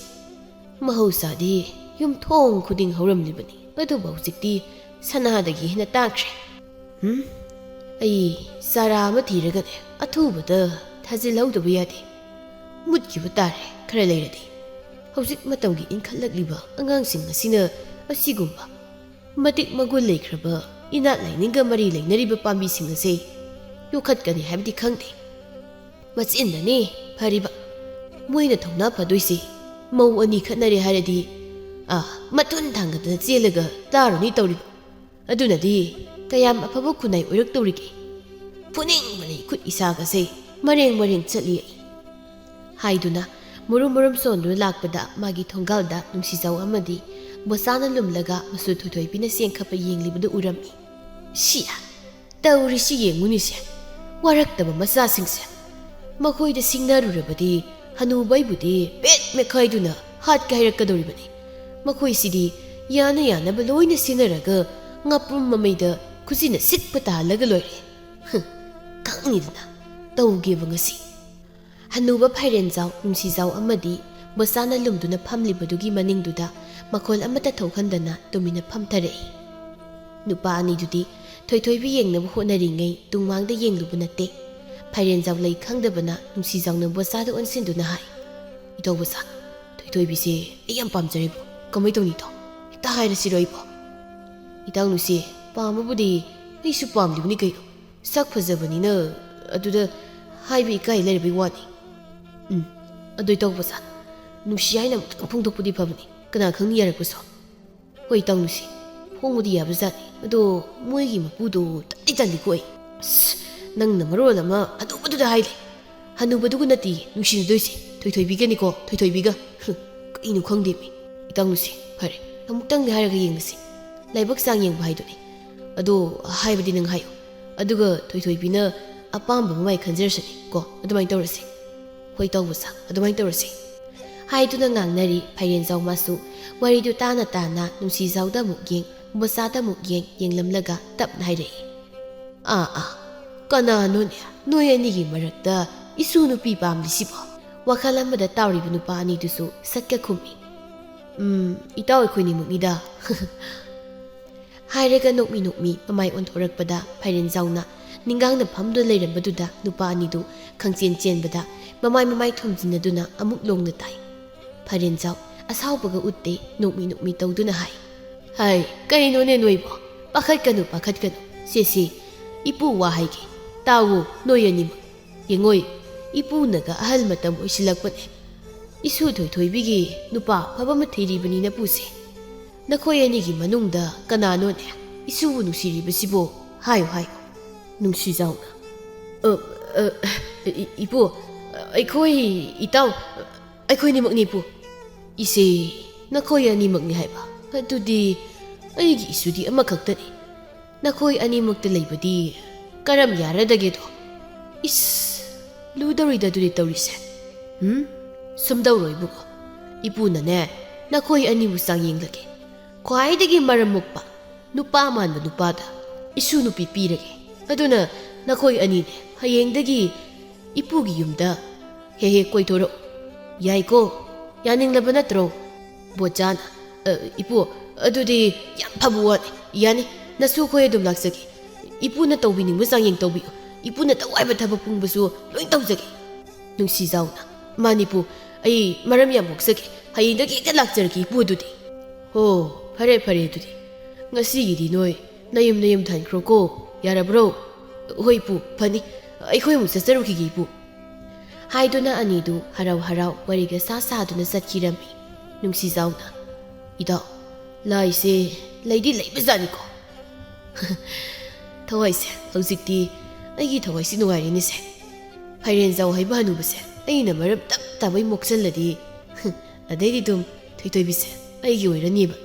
ꯃꯍꯧꯁꯥꯗꯤ ꯌꯨꯝꯊꯣꯡ ꯈꯨꯗꯤꯡ ꯍꯧꯔꯝꯂꯤꯕꯅꯤ, ꯑꯗꯨꯕꯨ ꯍꯧꯖꯤꯛꯇꯤ ꯁꯅꯥꯗꯒꯤ ꯍꯦꯟꯅ ꯇꯥꯡꯈ꯭ꯔꯦ꯫ ꯎꯝ, ꯑꯩ ꯆꯥꯔꯥ ꯑꯃ ꯊꯤꯔꯒꯅꯦ ꯑꯊꯨꯕꯗ ꯊꯥꯖꯤꯜꯍꯧꯗꯕ ꯌꯥꯗꯦ꯫ ꯃꯨꯠꯈꯤꯕ ꯇꯥꯔꯦ ꯈꯔ ꯂꯩꯔꯗꯤ꯫ ꯍꯧꯖꯤꯛ ꯃꯇꯝꯒꯤ ꯏꯟꯈꯠꯂꯛꯂꯤꯕ ꯑꯉꯥꯡꯁꯤꯡ ꯑꯁꯤꯅ ꯑꯁꯤꯒꯨꯝꯕ ꯃꯇꯤꯛ ꯃꯒꯨꯟ ꯂꯩꯈ꯭ꯔꯕ ꯏꯅꯥꯠ ꯂꯥꯏꯅꯤꯡꯒ ꯃꯔꯤ ꯂꯩꯅꯔꯤꯕ ꯄꯥꯝꯕꯤꯁꯤꯡ ꯑꯁꯦ ꯌꯣꯛꯈꯠꯀꯅꯤ ꯍꯥꯏꯕꯗꯤ ꯈꯪꯗꯦ꯫ ꯃꯆꯤꯟꯗꯅꯦ ꯐꯔꯤꯕ꯫ ꯃꯣꯏꯅ ꯊꯧꯅꯥ ꯐꯗꯣꯏꯁꯤ ꯃꯧ ꯑꯅꯤ ꯈꯠꯅꯔꯦ ꯍꯥꯏꯔꯗꯤ, ꯑꯥ, ꯃꯇꯨꯟ ꯊꯥꯡꯒꯠꯇꯅ ꯆꯦꯜꯂꯒ ꯇꯥꯔꯨꯅꯤ ꯇꯧꯔꯤꯕ꯫ ꯑꯗꯨꯅꯗꯤ ꯀꯌꯥꯝ ꯑꯐꯕ ꯈꯨꯟꯅꯥꯏ ꯑꯣꯏꯔꯛꯇꯧꯔꯤꯒꯦ? ꯐꯨꯅꯤꯡꯕꯅ ꯏꯈꯨꯠ ꯏꯁꯥꯒꯁꯦ ꯃꯔꯦꯡ ꯃꯔꯦꯡ ꯆꯠꯂꯤ ꯑꯩ꯫" ꯍꯥꯏꯗꯨꯅ ꯃꯨꯔꯨꯝ ꯃꯨꯔꯨꯝ ꯁꯣꯟꯗꯨꯅ ꯂꯥꯛꯄꯗ ꯃꯥꯒꯤ ꯊꯣꯡꯒꯥꯜꯗ ꯅꯨꯡꯁꯤꯖꯥꯎ ꯑꯃꯗꯤ ꯕꯣꯠꯆꯥꯅ ꯂꯨꯝꯂꯒ ꯃꯁꯨ ꯊꯣꯏꯊꯣꯏꯕꯤꯅ ꯆꯦꯟꯈꯠꯄ ꯌꯦꯡꯂꯤꯕꯗꯨ ꯎꯔꯝꯃꯤ꯫ "ꯁꯤꯌꯥ, ꯇꯧꯔꯤꯁꯤ ꯌꯦꯡꯉꯨꯅꯤꯁꯦ, ꯋꯥꯔꯛꯇꯕ ꯃꯆꯥꯁꯤꯡꯁꯦ꯫ ꯃꯈꯣꯏꯗ ꯁꯤꯡꯅꯔꯨꯔꯕꯗꯤ ꯍꯅꯨꯕꯩꯕꯨꯗꯤ ꯄꯦꯠ ꯃꯦꯠꯈꯥꯏꯗꯨꯅ ꯍꯥꯠꯀꯦ ꯍꯥꯏꯔꯛꯀꯗꯧꯔꯤꯕꯅꯤ꯫ ꯃꯈꯣꯏꯁꯤꯗꯤ ꯌꯥꯅ ꯌꯥꯅꯕ ꯂꯣꯏꯅ ꯁꯤꯟꯅꯔꯒ ꯉꯥꯄ꯭ꯔꯨꯝ ꯃꯃꯩꯗ ꯈꯨꯖꯤꯟꯅ ꯁꯤꯠꯄ ꯇꯥꯍꯜꯂꯒ ꯂꯣꯏꯔꯦ꯫ ꯍꯨꯝ, ꯈꯪꯅꯤꯗꯅ ꯇꯧꯒꯦꯕ ꯉꯁꯤ꯫ ꯍꯅꯨꯕ ꯐꯥꯏꯔꯦꯟꯖꯥꯎ, ꯅꯨꯡꯁꯤꯖꯥꯎ ꯑꯃꯗꯤ ꯕꯣꯆꯥꯅ ꯂꯨꯝꯗꯨꯅ ꯐꯝꯂꯤꯕꯗꯨꯒꯤ ꯃꯅꯤꯡꯗꯨꯗ ꯃꯈꯣꯜ ꯑꯃꯠꯇ ꯊꯣꯛꯍꯟꯗꯅ ꯇꯨꯃꯤꯟꯅ ꯐꯝꯊꯔꯛꯏ꯫ ꯅꯨꯄꯥ ꯑꯅꯤꯗꯨꯗꯤ ꯊꯣꯏꯊꯣꯏꯕꯤ ꯌꯦꯡꯅꯕ ꯍꯣꯠꯅꯔꯤꯉꯩ ꯇꯨꯡꯃꯥꯡꯗ ꯌꯦꯡꯂꯨꯕ ꯅꯠꯇꯦ꯫ ꯐꯥꯏꯔꯦꯟꯖꯥꯎ ꯂꯩ ꯈꯪꯗꯕꯅ ꯅꯨꯡꯁꯤꯖꯥꯎꯅ ꯕꯣꯆꯥꯗ ꯑꯣꯟꯁꯤꯟꯗꯨꯅ ꯍꯥꯏ, "ꯏꯇꯥꯎ ꯕꯣꯆꯥ, ꯊꯣꯏꯊꯣꯏꯕꯤꯁꯦ ꯑꯩ ꯌꯥꯝ ꯄꯥꯝꯖꯔꯦꯕꯣ꯫ ꯀꯃꯥꯏ ꯇꯧꯅꯤ ꯏꯇꯥꯎ? ꯍꯦꯛꯇ ꯍꯥꯏꯔꯁꯤꯔꯣ ꯑꯩꯕꯣ?" "ꯏꯇꯥꯎ ꯅꯨꯡꯁꯤ, ꯄꯥꯝꯕꯕꯨꯗꯤ ꯑꯩꯁꯨ ꯄꯥꯝꯂꯤꯕꯅꯤ ꯀꯩꯅꯣ꯫ ꯁꯛ ꯐꯖꯕꯅꯤꯅ ꯑꯗꯨꯗ ꯍꯥꯏꯕ ꯏꯀꯥꯏ ꯂꯩꯔꯕꯩ ꯋꯥꯅꯤ꯫ ꯎꯝ, ꯑꯗꯨ ꯏꯇꯥꯎ ꯕꯣꯆꯥ, ꯅꯨꯡꯁꯤ ꯍꯥꯏꯅ ꯑꯃꯨꯛꯇꯪ ꯐꯣꯡꯗꯣꯛꯄꯗꯤ ꯐꯕꯅꯤ꯫ ꯀꯅꯥ ꯈꯪꯅꯤ ꯌꯥꯔꯛꯄꯁꯨ꯫ ꯍꯣꯏ ꯏꯇꯥꯎ ꯅꯨꯡꯁꯤ, ꯐꯣꯡꯕꯗꯤ ꯌꯥꯕꯖꯥꯠꯅꯤ꯫ ꯑꯗꯣ ꯃꯣꯏꯒꯤ ꯃꯄꯨꯗꯣ ꯇꯜꯂꯤ ꯇꯜꯂꯤꯀꯣ ꯑꯩ꯫ ꯑꯁ, ꯅꯪꯅ ꯃꯔꯣꯜ ꯑꯃ ꯍꯅꯨꯕꯗꯨꯗ ꯍꯥꯏꯂꯦ꯫ ꯍꯅꯨꯕꯗꯨꯒ ꯅꯠꯇꯦ ꯅꯨꯡꯁꯤꯅꯗꯣꯏꯁꯦ, ꯊꯣꯏꯊꯣꯏꯕꯤꯒꯅꯤꯀꯣ, ꯊꯣꯏꯊꯣꯏꯕꯤꯒ꯫ ꯍꯨꯝ, ꯀꯩꯅꯣ ꯈꯪꯗꯦꯃꯤ꯫ ꯏꯇꯥꯎ ꯅꯨꯡꯁꯤ, ꯐꯔꯦ, ꯑꯃꯨꯛꯇꯪꯗꯤ ꯍꯥꯏꯔꯒ ꯌꯦꯡꯉꯁꯤ꯫ ꯂꯥꯏꯕꯛ ꯆꯥꯡ ꯌꯦꯡꯕ ꯍꯥꯏꯗꯨꯅꯤ꯫ ꯑꯗꯣ ꯍꯥꯏꯕꯗꯤ ꯅꯪ ꯍꯥꯏꯌꯨ꯫ ꯑꯗꯨꯒ ꯊꯣꯏꯊꯣꯏꯕꯤꯅ ꯑꯄꯥꯝꯕ ꯃꯃꯥꯏ ꯈꯟꯖꯔꯁꯅꯤ ꯀꯣ, ꯑꯗꯨꯃꯥꯏꯅ ꯇꯧꯔꯁꯤ꯫ ꯍꯣꯏ ꯏꯇꯥꯎ ꯕꯣꯆꯥ, ꯑꯗꯨꯃꯥꯏꯅ ꯇꯧꯔꯁꯤ꯫ ꯍꯥꯏꯗꯨꯅ ꯉꯥꯡꯅꯔꯤ ꯐꯥꯏꯔꯦꯟꯖꯥꯎ ꯃꯥꯁꯨ꯫ ꯋꯥꯔꯤꯗꯨ ꯇꯥꯅ ꯇꯥꯅ ꯅꯨꯡꯁꯤꯖꯥꯎꯗ ꯑꯃꯨꯛ ꯌꯦꯡ, ꯕꯣꯆꯥꯗ ꯑꯃꯨꯛ ꯌꯦꯡ, ꯌꯦꯡꯂꯝꯂꯒ ꯇꯞꯅ ꯍꯥꯏꯔꯛꯏ, "ꯑꯥ, ꯑꯥ, ꯀꯅꯥꯅꯣꯅꯦ ꯅꯣꯏ ꯑꯅꯤꯒꯤ ꯃꯔꯛꯇ ꯏꯁꯨ ꯅꯨꯄꯤ ꯄꯥꯝꯂꯤꯁꯤꯕꯣ?" ꯋꯥꯈꯜ ꯑꯃꯗ ꯇꯥꯎꯔꯤꯕ ꯅꯨꯄꯥ ꯑꯅꯤꯗꯨꯁꯨ ꯁꯠꯀ ꯈꯨꯝꯃꯤ, "ꯎꯝ, ꯏꯇꯥꯎ ꯑꯩꯈꯣꯏꯅꯤꯃꯛꯅꯤꯗ꯫" ꯍꯥꯏꯔꯒ ꯅꯣꯛꯃꯤ ꯅꯣꯛꯃꯤ ꯃꯃꯥꯏ ꯑꯣꯟꯊꯣꯔꯛꯄꯗ ꯐꯥꯏꯔꯦꯟꯖꯥꯎꯅ ꯅꯤꯡꯒꯥꯡꯅ ꯐꯝꯗꯨꯅ ꯂꯩꯔꯝꯕꯗꯨꯗ ꯅꯨꯄꯥ ꯑꯅꯤꯗꯨ ꯈꯪꯆꯦꯟ ꯆꯦꯟꯕꯗ ꯃꯃꯥꯏ ꯃꯃꯥꯏ ꯊꯣꯝꯖꯤꯟꯅꯗꯨꯅ ꯑꯃꯨꯛ ꯂꯣꯡꯅ ꯇꯥꯏ꯫ ꯐꯥꯏꯔꯦꯟꯖꯥꯎ ꯑꯁꯥꯎꯕꯒ ꯎꯠꯇꯦ, ꯅꯣꯛꯃꯤ ꯅꯣꯛꯃꯤ ꯇꯧꯗꯨꯅ ꯍꯥꯏ, "ꯍꯥꯏ, ꯀꯩꯅꯣꯅꯦ ꯅꯣꯏꯕꯣ? ꯄꯥꯈꯠꯀꯅꯨ, ꯄꯥꯈꯠꯀꯅꯨ꯫ ꯁꯦ, ꯁꯦ, ꯏꯄꯨ ꯋꯥ ꯍꯥꯏꯒꯦ, ꯇꯥꯎꯋꯣ ꯅꯣꯏ ꯑꯅꯤꯃꯛ꯫ ꯌꯦꯡꯉꯣꯏ, ꯏꯄꯨꯅꯒ ꯑꯍꯜ ꯃꯇꯝ ꯑꯣꯏꯁꯤꯜꯂꯛꯄꯅꯦ꯫ ꯏꯁꯨ ꯊꯣꯏꯊꯣꯏꯕꯤꯒꯤ ꯅꯨꯄꯥ ꯑꯐꯕ ꯑꯃ ꯊꯤꯔꯤꯕꯅꯤꯅ ꯄꯨꯁꯦ꯫ ꯅꯈꯣꯏ ꯑꯅꯤꯒꯤ ꯃꯅꯨꯡꯗ ꯀꯅꯥꯅꯣꯅꯦ ꯏꯁꯨꯕꯨ ꯅꯨꯡꯁꯤꯔꯤꯕꯁꯤꯕꯣ? ꯍꯥꯏꯌꯨ, ꯍꯥꯏꯌꯨ꯫" ꯅꯨꯡꯁꯤꯖꯥꯎꯅ, "ꯑ, ꯑ, ꯏ-, ꯏꯄꯨ, ꯑꯩꯈꯣꯏ ꯏꯇꯥꯎ, ꯑꯩꯈꯣꯏꯅꯤꯃꯛꯅꯤ ꯏꯄꯨ꯫" "ꯏꯆꯦ, ꯅꯈꯣꯏ ꯑꯅꯤꯃꯛꯅꯤ ꯍꯥꯏꯕ? ꯑꯗꯨꯗꯤ ꯑꯩꯒꯤ ꯏꯁꯨꯗꯤ ꯑꯃꯈꯛꯇꯅꯤ꯫ ꯅꯈꯣꯏ ꯑꯅꯤꯃꯛꯇ ꯂꯩꯕꯗꯤ ꯀꯔꯝ ꯌꯥꯔꯗꯒꯦꯗꯣ?" "ꯏꯁ, ꯂꯨꯗꯧꯔꯤꯗ ꯑꯗꯨꯗꯤ ꯇꯧꯔꯤꯁꯦ꯫ ꯎꯝ? ꯁꯨꯝꯗꯧꯔꯣ ꯏꯕꯨꯡꯉꯣ꯫ ꯏꯄꯨꯅꯅꯦ, ꯅꯈꯣꯏ ꯑꯅꯤꯕꯨ ꯆꯥꯡꯌꯦꯡꯂꯒꯦ꯫ ꯈ꯭ꯋꯥꯏꯗꯒꯤ ꯃꯔꯝ ꯃꯣꯛꯄ, ꯅꯨꯄꯥ ꯃꯥꯟꯕ ꯅꯨꯄꯥꯗ ꯏꯁꯨ ꯅꯨꯄꯤ ꯄꯤꯔꯒꯦ꯫ ꯑꯗꯨꯅ ꯅꯈꯣꯏ ꯑꯅꯤꯅꯦ, ꯍꯌꯦꯡꯗꯒꯤ ꯏꯄꯨꯒꯤ ꯌꯨꯝꯗ ꯍꯦꯛ ꯍꯦꯛ ꯀꯣꯏꯊꯣꯔꯛꯎ꯫ ꯌꯥꯏꯀꯣ? ꯌꯥꯅꯤꯡꯂꯕ ꯅꯠꯇ꯭ꯔꯣ? ꯕꯣꯆꯥꯅ, "ꯑ, ꯏꯄꯨ, ꯑꯗꯨꯗꯤ ꯌꯥꯝ ꯐꯕ ꯋꯥꯅꯤ꯫ ꯌꯥꯅꯤ, ꯅꯁꯨ ꯑꯩꯈꯣꯏ ꯑꯗꯨꯝ ꯂꯥꯛꯆꯒꯦ꯫ ꯏꯄꯨꯅ ꯇꯧꯕꯤꯅꯤꯡꯕ ꯆꯥꯡꯌꯦꯡ ꯇꯧꯕꯤꯌꯨ꯫ ꯏꯄꯨꯅ ꯇꯧ ꯍꯥꯏꯕ ꯊꯕꯛ ꯄꯨꯝꯕꯁꯨ ꯂꯣꯏ ꯇꯧꯖꯒꯦ꯫" ꯅꯨꯡꯁꯤꯖꯥꯎꯅ, "ꯃꯥꯅꯤ ꯏꯄꯨ, ꯑꯩ ꯃꯔꯝ ꯌꯥꯝ ꯃꯣꯛꯆꯒꯦ꯫ ꯍꯌꯦꯡꯗꯒꯤ ꯍꯦꯛꯇ ꯂꯥꯛꯆꯔꯒꯦ ꯏꯄꯨ ꯑꯗꯨꯗꯤ꯫" "ꯍꯣ, ꯐꯔꯦ ꯐꯔꯦ ꯑꯗꯨꯗꯤ꯫ ꯉꯁꯤꯒꯤꯗꯤ ꯅꯣꯏ ꯅꯌꯨꯝ ꯅꯌꯨꯝꯗ ꯍꯟꯈ꯭ꯔꯣꯀꯣ꯫ ꯌꯥꯔꯕ꯭ꯔꯣ?" "ꯍꯣꯏ ꯏꯄꯨ, ꯐꯅꯤ꯫ ꯑꯩꯈꯣꯏ ꯑꯃꯨꯛ ꯆꯠꯆꯔꯨꯈꯤꯒꯦ ꯏꯄꯨ꯫" ꯍꯥꯏꯗꯨꯅ ꯑꯅꯤꯗꯨ ꯍꯔꯥꯎ ꯍꯔꯥꯎ ꯋꯥꯔꯤꯒ ꯁꯥ ꯁꯥꯗꯨꯅ ꯆꯠꯈꯤꯔꯝꯃꯤ꯫ ꯅꯨꯡꯁꯤꯖꯥꯎꯅ, "ꯏꯇꯥꯎ, ꯂꯥꯏꯁꯦ ꯂꯩꯗꯤ ꯂꯩꯕꯖꯥꯠꯅꯤꯀꯣ꯫" "ꯊꯋꯥꯏꯁꯦ, ꯍꯧꯖꯤꯛꯇꯤ ꯑꯩꯒꯤ ꯊꯋꯥꯏꯁꯤ ꯅꯨꯡꯉꯥꯏꯔꯦꯅꯦꯁꯦ꯫ ꯐꯥꯏꯔꯦꯟꯖꯥꯎ ꯍꯥꯏꯕ ꯍꯅꯨꯕꯁꯦ ꯑꯩꯅ ꯃꯔꯝ ꯇꯞ ꯇꯥꯕꯩ ꯃꯣꯛꯁꯜꯂꯗꯤ, ꯑꯗꯩꯗꯤ ꯑꯗꯨꯝ ꯊꯣꯏꯊꯣꯏꯕꯤꯁꯦ ꯑꯩꯒꯤ ꯑꯣꯏꯔꯅꯤꯕ꯫"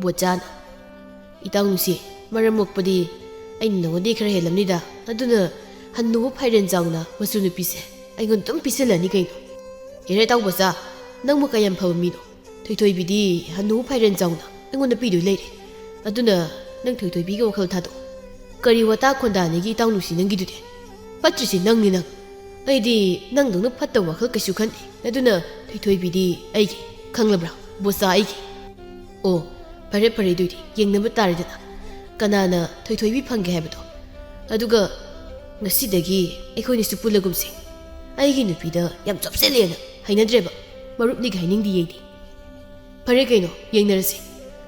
ꯕꯣꯆꯥꯅ, "ꯏꯇꯥꯎ ꯅꯨꯡꯁꯤ, ꯃꯔꯝ ꯃꯣꯛꯄꯗꯤ ꯑꯩꯅ ꯅꯉꯣꯟꯗꯒꯤ ꯈꯔ ꯍꯦꯜꯂꯝꯅꯤꯗ꯫ ꯑꯗꯨꯅ ꯍꯟꯅꯨꯕ ꯐꯥꯏꯔꯦꯟꯖꯥꯎꯅ ꯃꯆꯨ ꯅꯨꯄꯤꯁꯦ ꯑꯩꯉꯣꯟꯗ ꯑꯗꯨꯝ ꯄꯤꯁꯜꯂꯅꯤ ꯀꯩꯅꯣ꯫" "ꯌꯥꯔꯦ ꯏꯇꯥꯎ ꯕꯣꯆꯥ, ꯅꯪꯕꯨ ꯀꯌꯥꯝ ꯐꯕ ꯃꯤꯅꯣ? ꯊꯣꯏꯊꯣꯏꯕꯤꯗꯤ ꯍꯟꯅꯨꯕ ꯐꯥꯏꯔꯦꯟꯖꯥꯎꯅ ꯑꯩꯉꯣꯟꯗ ꯄꯤꯗꯣꯏ ꯂꯩꯔꯦ꯫ ꯑꯗꯨꯅ ꯅꯪ ꯊꯣꯏꯊꯣꯏꯕꯤꯒꯤ ꯋꯥꯈꯜ ꯊꯥꯗꯣꯛꯑꯣ꯫ ꯀꯔꯤ ꯋꯥꯇꯥ ꯈꯣꯟꯗꯥꯅꯤꯒꯤ ꯏꯇꯥꯎ ꯅꯨꯡꯁꯤ ꯅꯪꯒꯤꯗꯨꯗꯤ? ꯐꯠꯇ꯭ꯔꯤꯁꯤ ꯅꯪꯅꯤ ꯅꯪ꯫ ꯑꯩꯗꯤ ꯅꯪꯗꯧꯅ ꯐꯠꯇꯕ ꯋꯥꯈꯜ ꯀꯩꯁꯨ ꯈꯟꯗꯦ꯫ ꯑꯗꯨꯅ ꯊꯣꯏꯊꯣꯏꯕꯤꯗꯤ ꯑꯩꯒꯤ, ꯈꯪꯂꯕ꯭ꯔꯥ? ꯕꯣꯆꯥ ꯑꯩꯒꯤ꯫" "ꯑꯣ, ꯐꯔꯦ ꯐꯔꯦ, ꯑꯗꯨꯗꯤ ꯌꯦꯡꯅꯕ ꯇꯥꯔꯦꯗꯅ꯫ ꯀꯅꯥꯅ ꯊꯣꯏꯊꯣꯏꯕꯤ ꯐꯪꯒꯦ ꯍꯥꯏꯕꯗꯣ꯫ ꯑꯗꯨꯒ ꯉꯁꯤꯗꯒꯤ ꯑꯩꯈꯣꯏꯅꯤꯁꯨ ꯄꯨꯜꯂꯒꯨꯝꯁꯦ꯫ ꯑꯩꯒꯤ ꯅꯨꯄꯤꯗ ꯌꯥꯝ ꯆꯣꯞꯁꯤꯜꯂꯦꯅ ꯍꯩꯅꯗ꯭ꯔꯦꯕ꯫ ꯃꯔꯨꯞꯅꯤꯒ ꯍꯥꯏꯅꯤꯡꯗꯦ ꯑꯩꯗꯤ꯫" "ꯐꯔꯦ ꯀꯩꯅꯣ, ꯌꯦꯡꯅꯔꯁꯦ꯫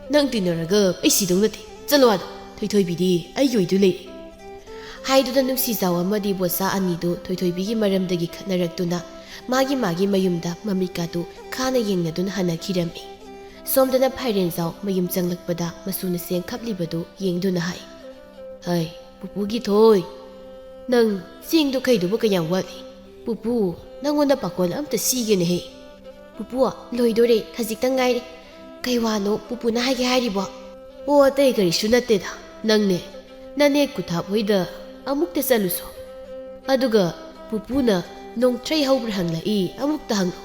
ꯅꯪ ꯇꯤꯟꯅꯔꯒ ꯑꯩ ꯁꯤꯗꯧ ꯅꯠꯇꯦ꯫ ꯆꯠꯂꯣ ꯑꯥꯗ꯫ ꯊꯣꯏꯊꯣꯏꯕꯤꯗꯤ ꯑꯩꯒꯤ ꯑꯣꯏꯗꯨ ꯂꯩꯔꯦ꯫" ꯍꯥꯏꯗꯨꯅ ꯅꯨꯡꯁꯤꯖꯥꯎ ꯑꯃꯗꯤ ꯕꯣꯆꯥ ꯑꯅꯤꯗꯨ ꯊꯣꯏꯊꯣꯏꯕꯤꯒꯤ ꯃꯔꯝꯗꯒꯤ ꯈꯠꯅꯔꯛꯇꯨꯅ ꯃꯥꯒꯤ ꯃꯥꯒꯤ ꯃꯌꯨꯝꯗ ꯃꯃꯤꯀꯥꯗꯨ ꯈꯥꯅ ꯌꯦꯡꯅꯗꯨꯅ ꯍꯟꯅꯈꯤꯔꯝꯃꯤ꯫ ꯁꯣꯝꯗꯅ ꯐꯥꯏꯔꯦꯟꯖꯥꯎ ꯃꯌꯨꯝ ꯆꯪꯂꯛꯄꯗ ꯃꯆꯨꯅ ꯆꯦꯡ ꯈꯞꯂꯤꯕꯗꯨ ꯌꯦꯡꯗꯨꯅ ꯍꯥꯏ, "ꯍꯩ, ꯄꯨꯄꯨꯒꯤ ꯊꯣꯏ, ꯅꯪ ꯆꯦꯡꯗꯣ ꯈꯩꯗꯨꯕꯨ ꯀꯌꯥꯝ ꯋꯥꯠꯂꯤ? ꯄꯨꯄꯨ, ꯅꯪꯉꯣꯟꯗ ꯄꯥꯈꯣꯜ ꯑꯝꯇ ꯁꯤꯒꯦꯅꯦꯍꯦ꯫" "ꯄꯨꯄꯨ, ꯂꯣꯏꯗꯣꯔꯦ, ꯈꯖꯤꯛꯇꯪ ꯉꯥꯏꯔꯦ꯫ ꯀꯩ ꯋꯥꯅꯣ ꯄꯨꯄꯨꯅ ꯍꯥꯏꯒꯦ ꯍꯥꯏꯔꯤꯕꯣ?" "ꯑꯣ, ꯑꯇꯩ ꯀꯔꯤꯁꯨ ꯅꯠꯇꯦꯗ꯫ ꯅꯪꯅꯦ, ꯅꯅꯦ ꯀꯨꯊꯥꯞ ꯍꯣꯏꯗ ꯑꯃꯨꯛꯇ ꯆꯠꯂꯨꯁꯣ꯫ ꯑꯗꯨꯒ ꯄꯨꯄꯨꯅ ꯅꯣꯡꯊ꯭ꯔꯩ ꯍꯧꯕ꯭ꯔꯥ ꯍꯪꯂꯛꯏ, ꯑꯃꯨꯛꯇ ꯍꯪꯉꯨ꯫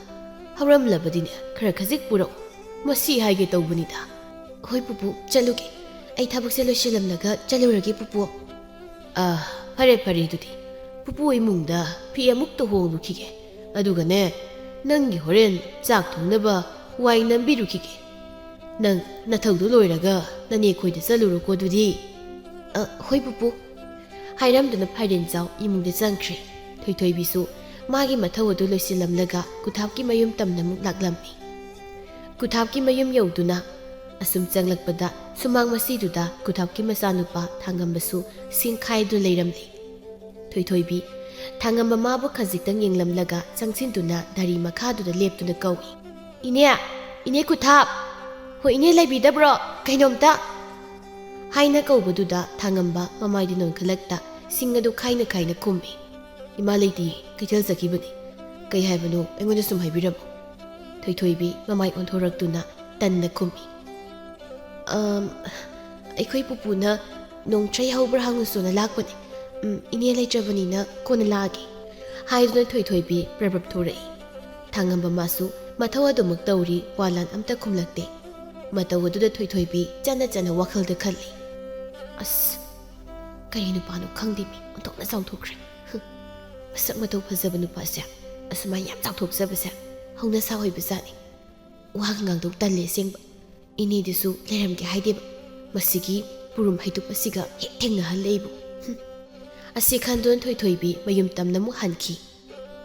ꯍꯧꯔꯝꯂꯕꯗꯤꯅꯦ, ꯈꯔ ꯈꯖꯤꯛ ꯄꯨꯔꯛꯎ꯫ ꯃꯁꯤ ꯍꯥꯏꯒꯦ ꯇꯧꯕꯅꯤꯗ꯫ ꯍꯣꯏ ꯄꯨꯄꯨ, ꯆꯠꯂꯨꯒꯦ꯫ ꯑꯩ ꯊꯕꯛꯁꯦ ꯂꯣꯏꯁꯤꯜꯂꯝꯂꯒ ꯆꯠꯂꯨꯔꯒꯦ ꯄꯨꯄꯨ꯫ ꯑꯥ, ꯐꯔꯦ ꯐꯔꯦ ꯑꯗꯨꯗꯤ꯫ ꯄꯨꯄꯨ ꯏꯃꯨꯡꯗ ꯐꯤ ꯑꯃꯨꯛꯇ ꯍꯣꯡꯂꯨꯈꯤꯒꯦ꯫ ꯑꯗꯨꯒꯅꯦ, ꯅꯪꯒꯤ ꯍꯣꯔꯦꯟ ꯆꯥꯛ ꯊꯣꯡꯅꯕ ꯋꯥꯏ ꯅꯝꯕꯤꯔꯨꯈꯤꯒꯦ꯫ ꯅꯪ ꯅꯊꯧꯗꯨ ꯂꯣꯏꯔꯒ ꯅꯅꯦ ꯈꯣꯏꯗ ꯆꯠꯂꯨꯔꯣꯀꯣ ꯑꯗꯨꯗꯤ꯫ ꯑ, ꯍꯣꯏ ꯄꯨꯄꯨ꯫ ꯍꯥꯏꯔꯝꯗꯨꯅ ꯐꯥꯏꯔꯦꯟꯖꯥꯎ ꯏꯃꯨꯡꯗ ꯆꯪꯈ꯭ꯔꯦ꯫ ꯊꯣꯏꯊꯣꯏꯕꯤꯁꯨ ꯃꯥꯒꯤ ꯃꯊꯧ ꯑꯗꯨ ꯂꯣꯏꯁꯤꯜꯂꯝꯂꯒ ꯀꯨꯊꯥꯞꯀꯤ ꯃꯌꯨꯝ ꯇꯝꯅ ꯑꯃꯨꯛ ꯂꯥꯛꯂꯝꯃꯤ꯫ ꯀꯨꯊꯥꯞꯀꯤ ꯃꯌꯨꯝ ꯌꯧꯗꯨꯅ ꯑꯁꯨꯝ ꯆꯪꯂꯛꯄꯗ ꯁꯨꯃꯥꯡ ꯃꯁꯤꯗꯨꯗ ꯀꯨꯊꯥꯞꯀꯤ ꯃꯆꯥꯅꯨꯄꯥ ꯊꯥꯡꯉꯝꯕꯁꯨ ꯁꯤꯡꯈꯥꯏꯗꯨꯅ ꯂꯩꯔꯝꯂꯦ꯫ ꯊꯣꯏꯊꯣꯏꯕꯤ ꯊꯥꯡꯉꯝꯕ ꯃꯥꯕꯨ ꯈꯖꯤꯛꯇꯪ ꯌꯦꯡꯂꯝꯂꯒ ꯆꯪꯁꯤꯟꯗꯨꯅ ꯗꯥꯔꯤ ꯃꯈꯥꯗꯨꯗ ꯂꯦꯞꯇꯨꯅ ꯀꯧꯏ, "ꯏꯅꯦ! ꯏꯅꯦ ꯀꯨꯊꯥꯞ! ꯍꯣ ꯏꯅꯦ, ꯂꯩꯕꯤꯗꯕ꯭ꯔꯣ? ꯀꯩꯅꯣꯝꯇ!" ꯍꯥꯏꯅ ꯀꯧꯕꯗꯨꯗ ꯊꯥꯡꯉꯝꯕ ꯃꯃꯥꯏꯗꯤ ꯅꯣꯟꯈꯠꯂꯛꯇ ꯁꯤꯡ ꯑꯗꯨ ꯈꯥꯏꯅ ꯈꯥꯏꯅ ꯈꯨꯝꯃꯤ꯫ "ꯏꯃꯥ ꯂꯩꯇꯤꯌꯦ, ꯀꯩꯊꯦꯜ ꯆꯠꯈꯤꯕꯅꯤ꯫ ꯀꯩ ꯍꯥꯏꯕꯅꯣ, ꯑꯩꯉꯣꯟꯗ ꯁꯨꯝ ꯍꯥꯏꯕꯤꯔꯝꯃꯨ?" ꯊꯣꯏꯊꯣꯏꯕꯤ ꯃꯃꯥꯏ ꯑꯣꯟꯊꯣꯔꯛꯇꯨꯅ ꯇꯟꯅ ꯈꯨꯝꯃꯤ꯫ "ꯑꯝ, ꯑꯩꯈꯣꯏ ꯄꯨꯄꯨꯅ ꯅꯣꯡꯊ꯭ꯔꯩ ꯍꯧꯕ꯭ꯔꯥ ꯍꯪꯉꯨꯁꯣꯅ ꯂꯥꯛꯄꯅꯦ꯫ ꯎꯝ, ꯏꯅꯦ ꯂꯩꯇ꯭ꯔꯕꯅꯤꯅ ꯀꯣꯟꯅ ꯂꯥꯛꯑꯒꯦ," ꯍꯥꯏꯗꯨꯅ ꯊꯣꯏꯊꯣꯏꯕꯤ ꯄ꯭ꯔꯞ ꯄ꯭ꯔꯞ ꯊꯣꯔꯛꯏ꯫ ꯊꯥꯡꯉꯝꯕ ꯃꯥꯁꯨ ꯃꯊꯧ ꯑꯗꯨꯃꯛ ꯇꯧꯔꯤ, ꯋꯥ ꯂꯥꯟ ꯑꯝꯇ ꯈꯨꯝꯂꯛꯇꯦ꯫ ꯃꯇꯧ ꯑꯗꯨꯗ ꯊꯣꯏꯊꯣꯏꯕꯤ ꯆꯠꯅ ꯆꯠꯅ ꯋꯥꯈꯜꯗ ꯈꯜꯂꯤ, "ꯑꯁ, ꯀꯔꯤ ꯅꯨꯄꯥꯅꯣ ꯈꯪꯗꯦ, ꯃꯤ ꯑꯣꯟꯊꯣꯛꯅ ꯆꯥꯎꯊꯣꯛꯈ꯭ꯔꯦ꯫ ꯍꯨꯝ, ꯃꯁꯛ ꯃꯇꯧ ꯐꯖꯕ ꯅꯨꯄꯥꯁꯦ ꯑꯁꯨꯃꯥꯏꯅ ꯌꯥꯝ ꯆꯥꯎꯊꯣꯛꯆꯕꯁꯦ ꯍꯧꯅ ꯁꯥ ꯑꯣꯏꯕꯖꯥꯠꯅꯤ꯫ ꯋꯥꯒ ꯉꯥꯡꯗꯣꯛ ꯇꯜꯂꯦ ꯑꯁꯦꯡꯕ꯫ ꯏꯅꯦꯗꯨꯁꯨ ꯂꯩꯔꯝꯒꯦ ꯍꯥꯏꯗꯦꯕ꯫ ꯃꯁꯤꯒꯤ ꯄꯨꯔꯨꯝ ꯍꯩꯇꯨꯞ ꯑꯁꯤꯒ ꯍꯦꯛ ꯊꯦꯡꯅꯍꯜꯂꯦ ꯑꯩꯕꯨ꯫ ꯍꯨꯝ꯫" ꯑꯁꯤ ꯈꯟꯗꯨꯅ ꯊꯣꯏꯊꯣꯏꯕꯤ ꯃꯌꯨꯝ ꯇꯝꯅ ꯑꯃꯨꯛ ꯍꯟꯈꯤ꯫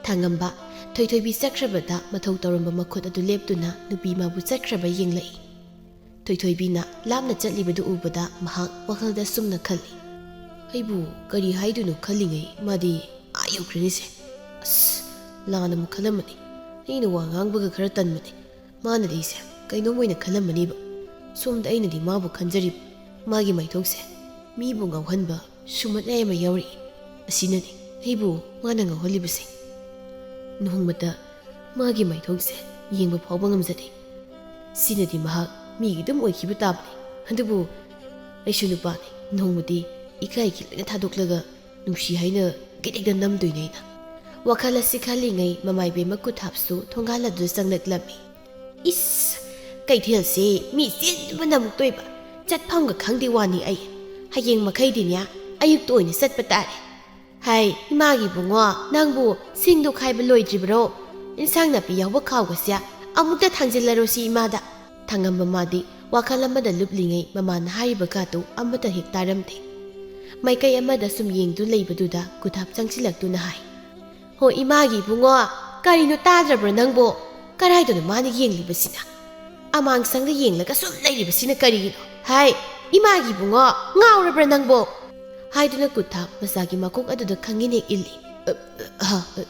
ꯊꯥꯡꯉꯝꯕ ꯊꯣꯏꯊꯣꯏꯕꯤ ꯆꯠꯈ꯭ꯔꯕꯗ ꯃꯊꯧ ꯇꯧꯔꯝꯕ ꯃꯈꯨꯠ ꯑꯗꯨ ꯂꯦꯞꯇꯨꯅ ꯅꯨꯄꯤ ꯃꯥꯕꯨ ꯆꯠꯈ꯭ꯔꯕ ꯌꯦꯡꯂꯛꯏ꯫ ꯊꯣꯏꯊꯣꯏꯕꯤꯅ ꯂꯥꯞꯅ ꯆꯠꯂꯤꯕꯗꯨ ꯎꯕꯗ ꯃꯍꯥꯛ ꯋꯥꯈꯜꯗ ꯁꯨꯝꯅ ꯈꯜꯂꯤ, "ꯑꯩꯕꯨ ꯀꯔꯤ ꯍꯥꯏꯗꯣꯏꯅꯣ ꯈꯜꯂꯤꯉꯩ ꯃꯥꯗꯤ ꯑꯥ ꯌꯧꯈ꯭ꯔꯦꯅꯦꯁꯦ꯫ ꯑꯁ, ꯂꯥꯟꯅ ꯑꯃꯨꯛ ꯈꯜꯂꯝꯃꯅꯤ꯫ ꯑꯩꯅ ꯋꯥ ꯉꯥꯡꯕꯒ ꯈꯔ ꯇꯟꯕꯅꯦ꯫ ꯃꯥꯅꯗꯤ ꯑꯩꯁꯦ ꯀꯩꯅꯣꯝ ꯑꯣꯏꯅ ꯈꯜꯂꯝꯃꯅꯤꯕ꯫ ꯁꯣꯝꯗ ꯑꯩꯅꯗꯤ ꯃꯥꯕꯨ ꯈꯟꯖꯔꯤꯕ꯫ ꯃꯥꯒꯤ ꯃꯥꯏꯊꯣꯡꯁꯦ ꯃꯤꯕꯨ ꯉꯥꯎꯍꯟꯕ ꯁꯨꯝꯍꯠꯅꯤꯡꯉꯥꯏ ꯑꯃ ꯌꯥꯎꯔꯛꯏ꯫ ꯑꯁꯤꯅꯅꯤ ꯑꯩꯕꯨ ꯃꯥꯅ ꯉꯥꯎꯍꯜꯂꯤꯕꯁꯦ꯫ ꯅꯣꯡꯃꯇ ꯃꯥꯒꯤ ꯃꯥꯏꯊꯣꯡꯁꯦ ꯌꯦꯡꯕ ꯐꯥꯎꯕ ꯉꯝꯖꯗꯦ꯫ ꯁꯤꯅꯗꯤ ꯃꯍꯥꯛ ꯃꯤꯒꯤ ꯑꯗꯨꯝ ꯑꯣꯏꯈꯤꯕ ꯇꯥꯕꯅꯤ꯫ ꯑꯗꯨꯕꯨ ꯑꯩꯁꯨ ꯅꯨꯄꯥꯅꯤ, ꯅꯣꯡꯃꯗꯤ ꯏꯀꯥꯏꯒꯤ ꯂꯣꯏꯅ ꯊꯥꯗꯣꯛꯂꯒ ꯅꯨꯡꯁꯤ ꯍꯥꯏꯅ ꯒꯤꯠ ꯍꯦꯛꯇ ꯅꯝꯗꯣꯏꯅꯦ ꯑꯩꯅ꯫ ꯋꯥꯈꯜ ꯑꯁꯤ ꯈꯜꯂꯤꯉꯩ ꯃꯃꯥꯏꯕꯦꯝꯃ ꯀꯨꯊꯥꯞꯁꯨ ꯊꯣꯡꯒꯥꯜ ꯑꯗꯨꯗ ꯆꯪꯂꯛꯂꯝꯃꯤ꯫ "ꯏꯁ, ꯀꯩꯊꯦꯜꯁꯦ ꯃꯤ ꯆꯤꯟꯕꯅ ꯑꯃꯨꯛꯇꯣꯏꯕ꯫ ꯆꯠꯐꯝꯒ ꯈꯪꯗꯦ ꯋꯥꯅꯤ ꯑꯩ꯫ ꯍꯌꯦꯡ ꯃꯈꯩꯗꯤꯅꯦ ꯑꯌꯨꯛꯇ ꯑꯣꯏꯅ ꯆꯠꯄ ꯇꯥꯔꯦ꯫ ꯍꯥꯏ, ꯏꯃꯥꯒꯤ ꯏꯕꯨꯡꯉꯣ, ꯅꯪꯕꯨ ꯁꯤꯡꯗꯣ ꯈꯥꯏꯕ ꯂꯣꯏꯗ꯭ꯔꯤꯕ꯭ꯔꯣ? ꯏꯟꯁꯥꯡ ꯅꯥꯄꯤ ꯌꯥꯎꯕ ꯈꯥꯎꯒꯁꯦ ꯑꯃꯨꯛꯇ ꯊꯥꯡꯖꯤꯜꯂꯔꯣꯁꯤ ꯏꯃꯥꯗ"꯫ ꯊꯥꯡꯉꯝꯕ ꯃꯥꯗꯤ ꯋꯥꯈꯜ ꯑꯃꯗ ꯂꯨꯞꯂꯤꯉꯩ ꯃꯃꯥꯅ ꯍꯥꯏꯔꯤꯕ ꯀꯥꯗꯨ ꯑꯃꯠꯇ ꯍꯦꯛ ꯇꯥꯔꯝꯗꯦ꯫ ꯃꯥꯏꯀꯩ ꯑꯃꯗ ꯁꯨꯝ ꯌꯦꯡꯗꯨ ꯂꯩꯕꯗꯨꯗ ꯀꯨꯊꯥꯞ ꯆꯪꯁꯤꯜꯂꯛꯇꯨꯅ ꯍꯥꯏ, "ꯍꯣ ꯏꯃꯥꯒꯤ ꯏꯕꯨꯡꯉꯣ, ꯀꯔꯤꯅꯣ ꯇꯥꯗ꯭ꯔꯕ꯭ꯔꯣ ꯅꯪꯕꯣ? ꯀꯔꯥꯏꯗꯅꯣ ꯃꯥꯅ ꯌꯦꯡꯂꯤꯕꯁꯤꯅ? ꯑꯃꯥꯡꯁꯪꯗ ꯌꯦꯡꯂꯒ ꯁꯨꯝ ꯂꯩꯔꯤꯕꯁꯤꯅ ꯀꯔꯤꯒꯤꯅꯣ? ꯍꯥꯏ, ꯏꯃꯥꯒꯤ ꯏꯕꯨꯡꯉꯣ, ꯉꯥꯎꯔꯕ꯭ꯔꯥ ꯅꯪꯕꯣ?" ꯍꯥꯏꯗꯨꯅ ꯀꯨꯊꯥꯞ ꯃꯆꯥꯒꯤ ꯃꯀꯣꯛ ꯑꯗꯨꯗ ꯈꯪꯏꯅꯦ ꯏꯜꯂꯤ꯫ "ꯑ, ꯑ, ꯑ,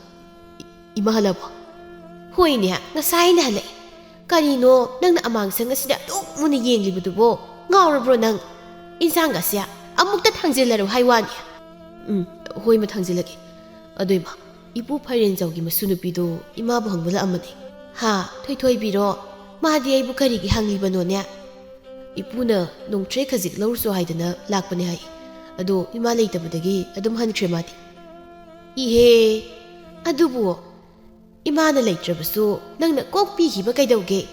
ꯏꯃꯥ ꯍꯜꯂꯕꯣ?" "ꯍꯣꯏꯅꯦ, ꯉꯁꯥꯏꯅ ꯍꯜꯂꯛꯑꯦ꯫ ꯀꯔꯤꯅꯣ ꯅꯪꯅ ꯑꯃꯥꯡꯁꯪ ꯑꯁꯤꯗ ꯑꯗꯨꯛ ꯃꯨꯟꯅ ꯌꯦꯡꯂꯤꯕꯗꯨꯕꯣ? ꯉꯥꯎꯔꯕ꯭ꯔꯣ ꯅꯪ? ꯏꯟꯁꯥꯡꯒꯁꯦ ꯑꯃꯨꯛꯇ ꯊꯥꯡꯖꯤꯜꯂꯔꯣ ꯍꯥꯏ ꯋꯥꯅꯤ"꯫ "ꯎꯝ, ꯍꯣꯏ ꯏꯃꯥ, ꯊꯥꯡꯖꯤꯜꯂꯒꯦ꯫ ꯑꯗꯣ ꯏꯃꯥ, ꯏꯄꯨ ꯐꯥꯏꯔꯦꯟꯖꯥꯎꯒꯤ ꯃꯁꯨ ꯅꯨꯄꯤꯗꯣ ꯏꯃꯥꯕꯨ ꯍꯪꯕ ꯂꯥꯛꯑꯝꯕꯅꯦ"꯫ "ꯍꯥ, ꯊꯣꯏꯊꯣꯏꯕꯤꯔꯣ? ꯃꯥꯗꯤ ꯑꯩꯕꯨ ꯀꯔꯤꯒꯤ ꯍꯪꯂꯤꯕꯅꯣꯅꯦ?" "ꯏꯄꯨꯅ ꯅꯣꯡꯊ꯭ꯔꯦ ꯈꯖꯤꯛ ꯂꯧꯔꯨꯁꯨ ꯍꯥꯏꯗꯅ ꯂꯥꯛꯄꯅꯦ" ꯍꯥꯏ꯫ "ꯑꯗꯣ ꯏꯃꯥ ꯂꯩꯇꯕꯗꯒꯤ ꯑꯗꯨꯝ ꯍꯟꯈ꯭ꯔꯦ ꯃꯥꯗꯤ"꯫ "ꯏꯍꯦ, ꯑꯗꯨꯕꯨ ꯏꯃꯥꯅ ꯂꯩꯇ꯭ꯔꯕꯁꯨ ꯅꯪꯅ ꯀꯣꯛ ꯄꯤꯈꯤꯕ ꯀꯩꯗꯧꯒꯦ?"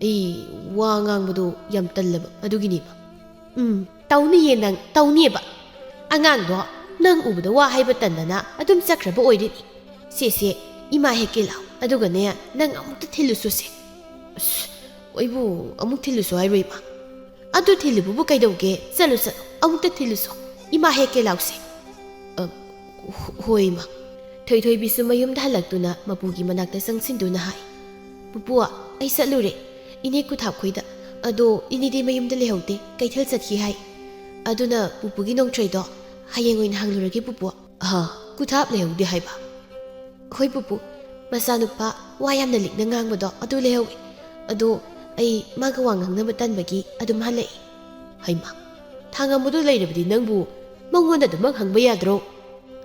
"ꯑꯩ ꯋꯥ ꯉꯥꯡꯕꯗꯣ ꯌꯥꯝ ꯇꯜꯂꯕ, ꯑꯗꯨꯒꯤꯅꯦꯕ"꯫ "ꯎꯝ, ꯇꯧꯅꯤꯌꯦ ꯅꯪ, ꯇꯧꯅꯤꯌꯦꯕ꯫ ꯑꯉꯥꯡꯗꯣ ꯅꯪ ꯎꯕꯗ ꯋꯥ ꯍꯥꯏꯕ ꯇꯟꯗꯅ ꯑꯗꯨꯝ ꯆꯠꯈ꯭ꯔꯕ ꯑꯣꯏꯔꯤꯅꯤ꯫ ꯁꯦ, ꯁꯦ, ꯏꯃꯥ ꯍꯦꯛꯀꯦ ꯂꯥꯎ, ꯑꯗꯨꯒꯅꯦ ꯅꯪ ꯑꯃꯨꯛꯇ ꯊꯤꯜꯂꯨꯁꯨ ꯁꯦ"꯫ "ꯑꯁ, ꯑꯩꯕꯨ ꯑꯃꯨꯛ ꯊꯤꯜꯂꯨꯁꯨ ꯍꯥꯏꯔꯣꯏ ꯏꯃꯥ"꯫ "ꯑꯗꯨ ꯊꯤꯜꯂꯨꯕꯕꯨ ꯀꯩꯗꯧꯒꯦ? ꯆꯠꯂꯨ, ꯆꯠꯂꯨ, ꯑꯃꯨꯛꯇ ꯊꯤꯜꯂꯨꯁꯨ꯫ ꯏꯃꯥ ꯍꯦꯛꯀꯦ ꯂꯥꯎꯁꯦ"꯫ "ꯑ, ꯍꯣ-, ꯍꯣꯏ ꯏꯃꯥ"꯫ ꯊꯣꯏꯊꯣꯏꯕꯤꯁꯨ ꯃꯌꯨꯝꯗ ꯍꯜꯂꯛꯇꯨꯅ ꯃꯄꯨꯒꯤ ꯃꯅꯥꯛꯇ ꯆꯪꯁꯤꯟꯗꯨꯅ ꯍꯥꯏ, "ꯄꯨꯄꯨ, ꯑꯩ ꯆꯠꯂꯨꯔꯦ ꯏꯅꯦ ꯀꯨꯊꯥꯞ ꯈꯣꯏꯗ꯫ ꯑꯗꯣ ꯏꯅꯦꯗꯤ ꯃꯌꯨꯝꯗ ꯂꯩꯍꯧꯗꯦ, ꯀꯩꯊꯦꯜ ꯆꯠꯈꯤ ꯍꯥꯏ꯫ ꯑꯗꯨꯅ ꯄꯨꯄꯨꯒꯤ ꯅꯣꯡꯊ꯭ꯔꯩꯗꯣ ꯍꯌꯦꯡ ꯑꯣꯏꯅ ꯍꯥꯡꯂꯨꯔꯒꯦ ꯄꯨꯄꯨ"꯫ "ꯑꯍ, ꯀꯨꯊꯥꯞ ꯂꯩꯍꯧꯗꯦ ꯍꯥꯏꯕ?" "ꯍꯣꯏ ꯄꯨꯄꯨ, ꯃꯆꯥꯅꯨꯄꯥ ꯋꯥ ꯌꯥꯝꯅ ꯂꯤꯛꯅ ꯉꯥꯡꯕꯗꯣ ꯑꯗꯨ ꯂꯩꯍꯧꯏ꯫ ꯑꯗꯣ ꯑꯩ ꯃꯥꯒ ꯋꯥ ꯉꯥꯡꯅꯕ ꯇꯟꯕꯒꯤ ꯑꯗꯨꯝ ꯍꯜꯂꯛꯏ"꯫ "ꯍꯩꯃꯥ, ꯊꯥꯡꯉꯝꯕꯗꯣ ꯂꯩꯔꯕꯗꯤ ꯅꯪꯕꯨ ꯃꯉꯣꯟꯗ ꯑꯗꯨꯃꯛ ꯍꯪꯕ ꯌꯥꯗ꯭ꯔꯣ?"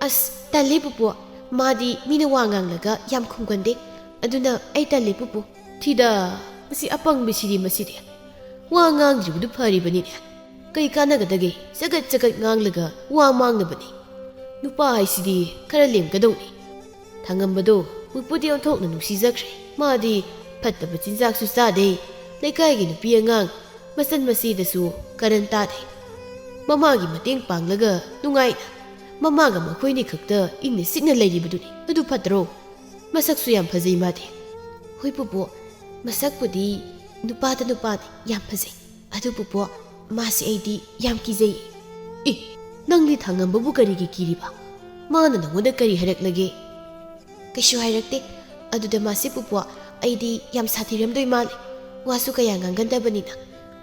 "ꯑꯁ, ꯇꯜꯂꯦ ꯄꯨꯄꯨ, ꯃꯥꯗꯤ ꯃꯤꯅ ꯋꯥ ꯉꯥꯡꯂꯒ ꯌꯥꯝ ꯈꯨꯝꯒꯟꯗꯦ, ꯑꯗꯨꯅ ꯑꯩ ꯇꯜꯂꯦ ꯄꯨꯄꯨ"꯫ "ꯊꯤꯗ, ꯃꯁꯤ ꯑꯄꯪꯕꯁꯤꯗꯤ ꯃꯁꯤꯗꯤ꯫ ꯋꯥ ꯉꯥꯡꯗ꯭ꯔꯤꯕꯗꯨ ꯐꯔꯤꯕꯅꯤꯅꯦ꯫ ꯀꯩ ꯀꯥꯟꯅꯒꯗꯒꯦ ꯆꯒꯠ ꯆꯒꯠ ꯉꯥꯡꯂꯒ ꯋꯥ ꯃꯥꯡꯅꯕꯅꯤ꯫ ꯅꯨꯄꯥ ꯍꯥꯏꯁꯤꯗꯤ ꯈꯔ ꯂꯦꯝꯒꯗꯧꯅꯤ"꯫ ꯊꯥꯉꯝꯕꯗꯣ ꯄꯨꯄꯨꯗꯤ ꯑꯣꯟꯊꯣꯛꯅ ꯅꯨꯡꯁꯤꯖꯈ꯭ꯔꯦ꯫ ꯃꯥꯗꯤ ꯐꯠꯇꯕ ꯆꯤꯟꯖꯥꯛꯁꯨ ꯆꯥꯗꯦ, ꯂꯩꯀꯥꯏꯒꯤ ꯅꯨꯄꯤ ꯑꯉꯥꯡ ꯃꯆꯟ ꯃꯆꯦꯗꯁꯨ ꯀꯔꯟ ꯇꯥꯗꯦ꯫ ꯃꯃꯥꯒꯤ ꯃꯇꯦꯡ ꯄꯥꯡꯂꯒ ꯅꯨꯡꯉꯥꯏꯅ ꯃꯃꯥꯒ ꯃꯈꯣꯏꯅꯤ ꯈꯛꯇ ꯏꯪꯅ ꯆꯤꯛꯅ ꯂꯩꯔꯤꯕꯗꯨꯅꯤ꯫ ꯑꯗꯨ ꯐꯠꯇ꯭ꯔꯣ? ꯃꯁꯛꯁꯨ ꯌꯥꯝ ꯐꯖꯩ ꯃꯥꯗꯤ꯫ ꯍꯣꯏ ꯄꯨꯄꯨ, ꯃꯁꯛꯄꯨꯗꯤ ꯅꯨꯄꯥꯗ ꯅꯨꯄꯥꯅꯤ, ꯌꯥꯝ ꯐꯖꯩ꯫ ꯑꯗꯨ ꯄꯨꯄꯨ, ꯃꯥꯁꯦ ꯑꯩꯗꯤ ꯌꯥꯝ ꯀꯤꯖꯩ꯫ ꯑꯦ, ꯅꯪꯗꯤ ꯊꯥꯉꯝꯕꯕꯨ ꯀꯔꯤꯒꯤ ꯀꯤꯔꯤꯕ? ꯃꯥꯅ ꯅꯉꯣꯟꯗ ꯀꯔꯤ ꯍꯥꯏꯔꯛꯂꯒꯦ? ꯀꯩꯁꯨ ꯍꯥꯏꯔꯛꯇꯦ꯫ ꯑꯗꯨꯗ ꯃꯥꯁꯦ ꯄꯨꯄꯨ, ꯑꯩꯗꯤ ꯌꯥꯝ ꯁꯥꯊꯤꯔꯝꯗꯣꯏ ꯃꯥꯜꯂꯦ꯫ ꯋꯥꯁꯨ ꯀꯌꯥ ꯉꯥꯡꯒꯟꯗꯕꯅꯤꯅ꯫